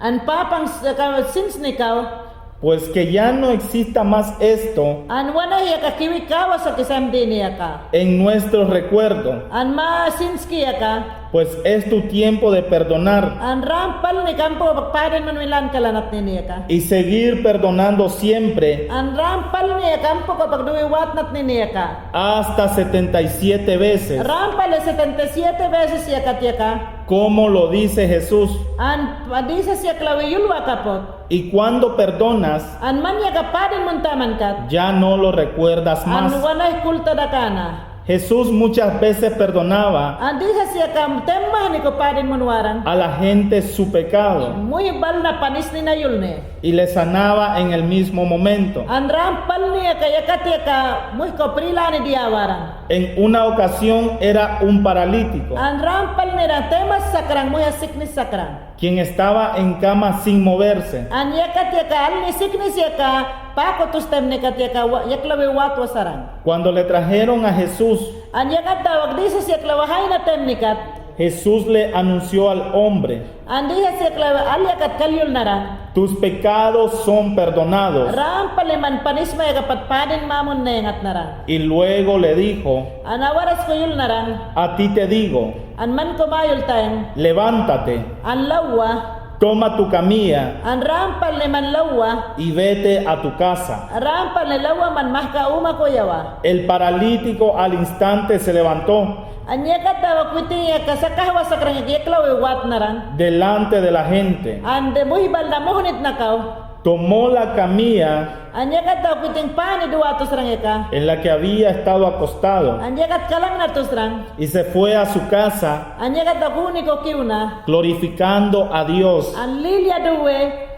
An Papang s-, ka sinsnikaw. Pues que ya no exista más esto. An wanay ya ka kiwi kawasaki saymdini aka. En nuestro recuerdo. An ma sinski aka. Pues es tu tiempo de perdonar. An rampalni ka ampoko pādin munwilan kala natnini aka. Y seguir perdonando siempre. An rampalni ka ampoko pagduwi wat natnini aka. Hasta setenta y siete veces. Rampal setenta y siete veces yakat ya ka. Como lo dice Jesús. An pa-, Jisas yaklawi yul wakaput. Y cuando perdonas, an maña ka pādin muntamankat. Ya no lo recuerdas más. An wanay kulta dakana. Jesús muchas veces perdonaba, an Jisas ya ka temahniko pādin munwaran, a la gente su pecado. Muhi balna panisni na yulni. Y le sanaba en el mismo momento. An rampalni ya ka yakat ya ka muhiko prilani diyawaran. En una ocasión era un paralítico. An rampalni ra temas sakran, muhi asiknis sakran. Quien estaba en cama sin moverse. An yakat ya ka alni siknis ya ka pakutus taymnikat ya ka wa-, yaklawi watwa saran. Cuando le trajeron a Jesús, an yakat dawak Jisas yaklawi hayna taymnikat. Jesús le anunció al hombre. An Jisas yaklawi al yakat kal yul naran. Tus pecados son perdonados. Rampalni man panisma ya ka pat pādin mamun na yangat naran. Y luego le dijo, an awaras ko yul naran. A ti te digo. An man ko mayul taym. Levántate. An lawwa. Toma tu camilla. An rampalni man lawwa. Y vete a tu casa. Rampalni lawwa man mahka uma ko yawa. El paralítico al instante se levantó. An yakat dawak witin ya ka sakahwa sakran ya ka yaklawi wat naran. Delante de la gente. An de muhi balna muhnitnakaw. Tomó la camilla. An yakat dawak witin pani duwatu saran ya ka. En la que había estado acostado. An yakat kalangna tu saran. Y se fue a su casa. An yakat dawak huniko kiwna. Glorificando a Dios. An lilya duwe.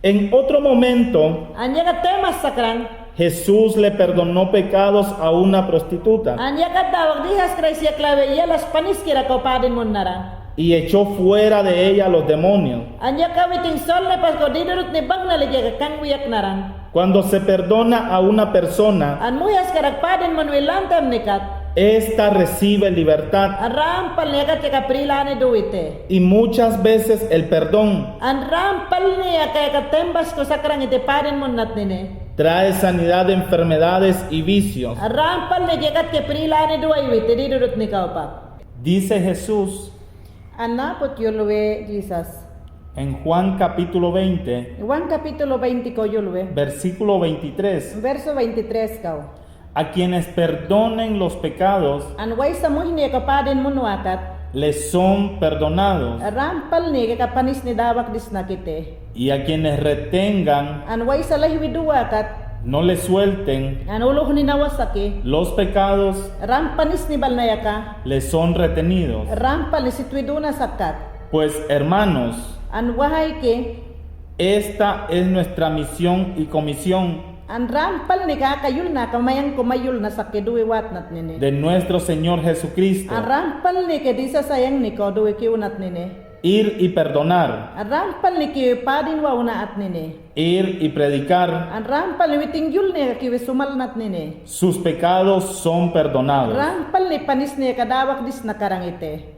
En otro momento, an yakat temas sakran. Jesús le perdonó pecados a una prostituta. An yakat dawak Jisas Kraist yaklawi iyalas paniskirako pādin munnaran. Y echó fuera de ella los demonios. An yaka witin solnepas ko didurutni bangna ligi ya ka kangwi yaknaran. Cuando se perdona a una persona, an muhi askarak pādin munwi lan taymnikat. Esta recibe libertad. An rampalni yakat ya ka prilani duwite. Y muchas veces el perdón. An rampalni yaka, yaka tembas ko sakran iti pādin munnatnini. Trae sanidad de enfermedades y vicios. An rampalni yakat ke prilani duwaywite didurutni kawpa. Dice Jesús. An naput yulwe Jisas. En Juan capítulo veinte, Juan capítulo veinte ko yulwe. Versículo veintitrés. Verso veintitrés kaw. A quienes perdonen los pecados, an waysa muhni yaka pādin munwakat, les son perdonados. Rampalni yaka panisni dawakdisnakite. Y a quienes retengan, an waysa lehwi duwakat, no les suelten, an uluhnin awasaki, los pecados, ram panisni balna yaka, les son retenidos. Rampalni sitwi duna sakkat. Pues, hermanos, an wahayki, esta es nuestra misión y comisión, an rampalni ka aka yulna ka mayangko mayulna saki duwi watnatnini, de nuestro Señor Jesucristo, an rampalni ke Jisas sayañniko duwi kiwnatnini. Ir y perdonar. An rampalni kiwi pādin wawnatnini. Ir y predicar. An rampalni witin yulni ka kiwi sumalnatnini. Sus pecados son perdonados. Rampalni panisni ka dawakdisna karangite.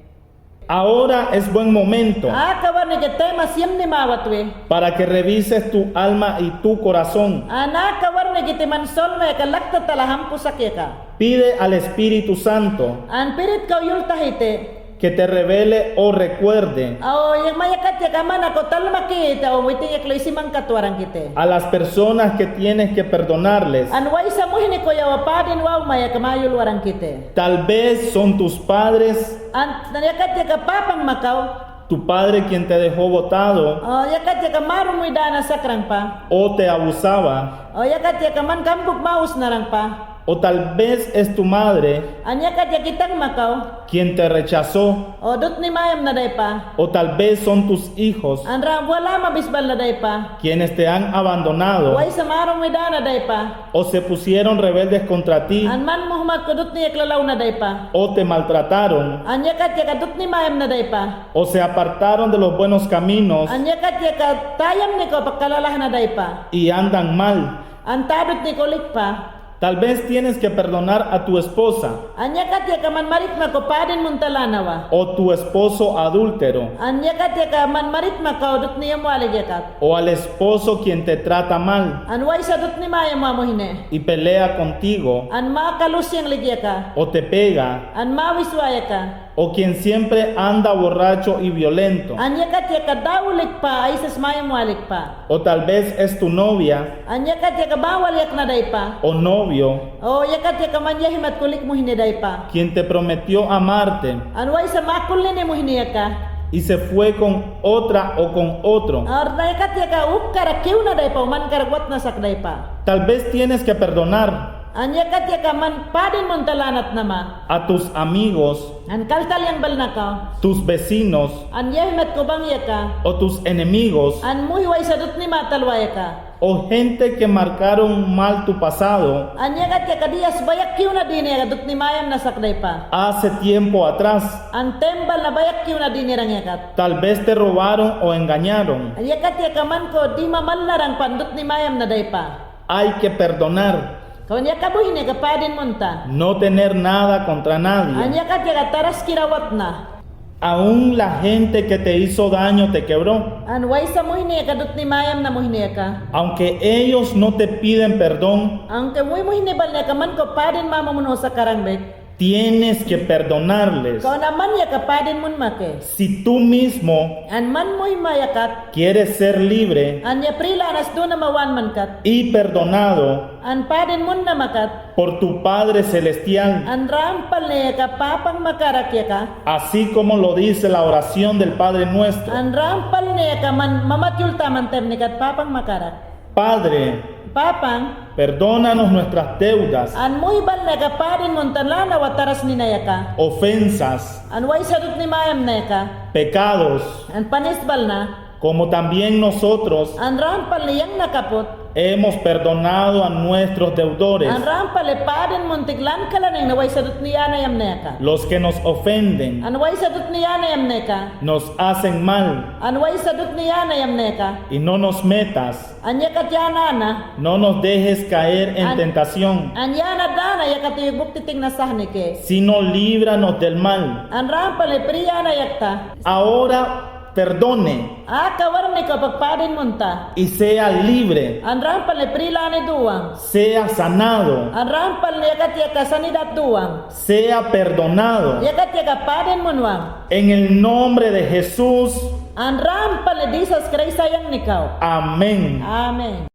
Ahora es buen momento. Aka warniki tema siyemni mawatwi. Para que revises tu alma y tu corazón. An aka warniki timan solma yaka laktat ala hampusak yaka. Pide al Espíritu Santo. An Spirit kaw yul tahiti. Que te revele o recuerde. O, mayakat yaka man ako talmakita o witin yaklo isiman kat warankiti. A las personas que tienes que perdonarles. An waysa muhni ko yawa padin wawma yaka mayul warankiti. Tal vez son tus padres. An yakat yaka papang makaw. Tu padre quien te dejó botado. O, yakat yaka marumwi dana sakrangpa. O te abusaba. O, yakat yaka man kambuk mawis narangpa. O tal vez es tu madre. An yakat yaka i tang makaw. Quien te rechazó. O, dutni mayamna daypa. O tal vez son tus hijos. An ram buwa lama bisbalna daypa. Quienes te han abandonado. Waysa marumwi dana daypa. O se pusieron rebeldes contra ti. An man muhmat ko dutni yakla lawna daypa. O te maltrataron. An yakat yaka dutni mayamna daypa. O se apartaron de los buenos caminos. An yakat yaka tayamni ko pakkalalahna daypa. Y andan mal. An tadutni ko likpa. Tal vez tienes que perdonar a tu esposa. An yakat yaka man maritma ko padin munta lanawa. O tu esposo adúltero. An yakat yaka man maritma ko dutni yamwalik yakat. O al esposo quien te trata mal. An waysa dutni mayamwa muhni. Y pelea contigo. An makalusiyanglik yaka. O te pega. An mawiswa yaka. O quien siempre anda borracho y violento. An yakat yaka dawlikpa, aysas mayamwalikpa. O tal vez es tu novia. An yakat yaka bawal yakna daypa. O novio. O yakat yaka man yahimat ko lik muhni daypa. Quien te prometió amarte. An waysa makullini muhni yaka. Y se fue con otra o con otro. An yakat yaka ukkarak kiwna daypa, o mankarak watnasak daypa. Tal vez tienes que perdonar. An yakat yaka man padin munta lanat nama. A tus amigos. An kaltalyang balnakaw. Tus vecinos. An yahimat ko bang yaka. O tus enemigos. An muhi waysa dutni matalwa yaka. O gente que marcaron mal tu pasado. An yakat yaka diyas bayak kiwna dini yaka dutni mayamna sak daypa. Hace tiempo atrás. An tembalna bayak kiwna dinirang yakat. Tal vez te robaron o engañaron. An yakat yaka man ko dima mal narangpan dutni mayamna daypa. Hay que perdonar. Kawan yaka muhni yaka padin munta. No tener nada contra nadie. An yakat yaka taraskira watna. Aún la gente que te hizo daño te quebró. An waysa muhni yaka dutni mayamna muhni yaka. Aunque ellos no te piden perdón. Aunque muhi muhni balna yaka man ko padin mamunhusakarangbik. Tienes que perdonarles. Kawan man yaka padin munmaki. Si tú mismo. An man muhima yakat. Quieres ser libre. An ya pri lanas duna ma wan mankat. Y perdonado. An padin munna makat. Por tu Padre Celestial. An rampalni yaka papang makarak yaka. Así como lo dice la oración del Padre Nuestro. An rampalni yaka man mamat yultaman temnikat papang makarak. Padre, Papang. Perdónanos nuestras deudas. An muhi balna yaka padin munta lanawa tarasnina yaka. Ofensas. An waysa dutni mayamna yaka. Pecados. An panis balna. Como también nosotros. An rampalni yangna kaput. Hemos perdonado a nuestros deudores. An rampalni padin muntik lankalaningna waysa dutni yanayamna yaka. Los que nos ofenden. An waysa dutni yanayamna yaka. Nos hacen mal. An waysa dutni yanayamna yaka. Y no nos metas. An yakat ya nana. No nos dejes caer en tentación. An ya nana dana yakat buktitingna sahniki. Sino líbranos del mal. An rampalni pri yana yakta. Ahora perdone. Aka warnikaw pak padin munta. Y sea libre. An rampalni pri lani duwang. Sea sanado. An rampalni yakat yaka sanidad duwang. Sea perdonado. Yakat yaka padin munwang. En el nombre de Jesús. An rampalni Jisas Kraist sa yangnikaw. Amén. Amen.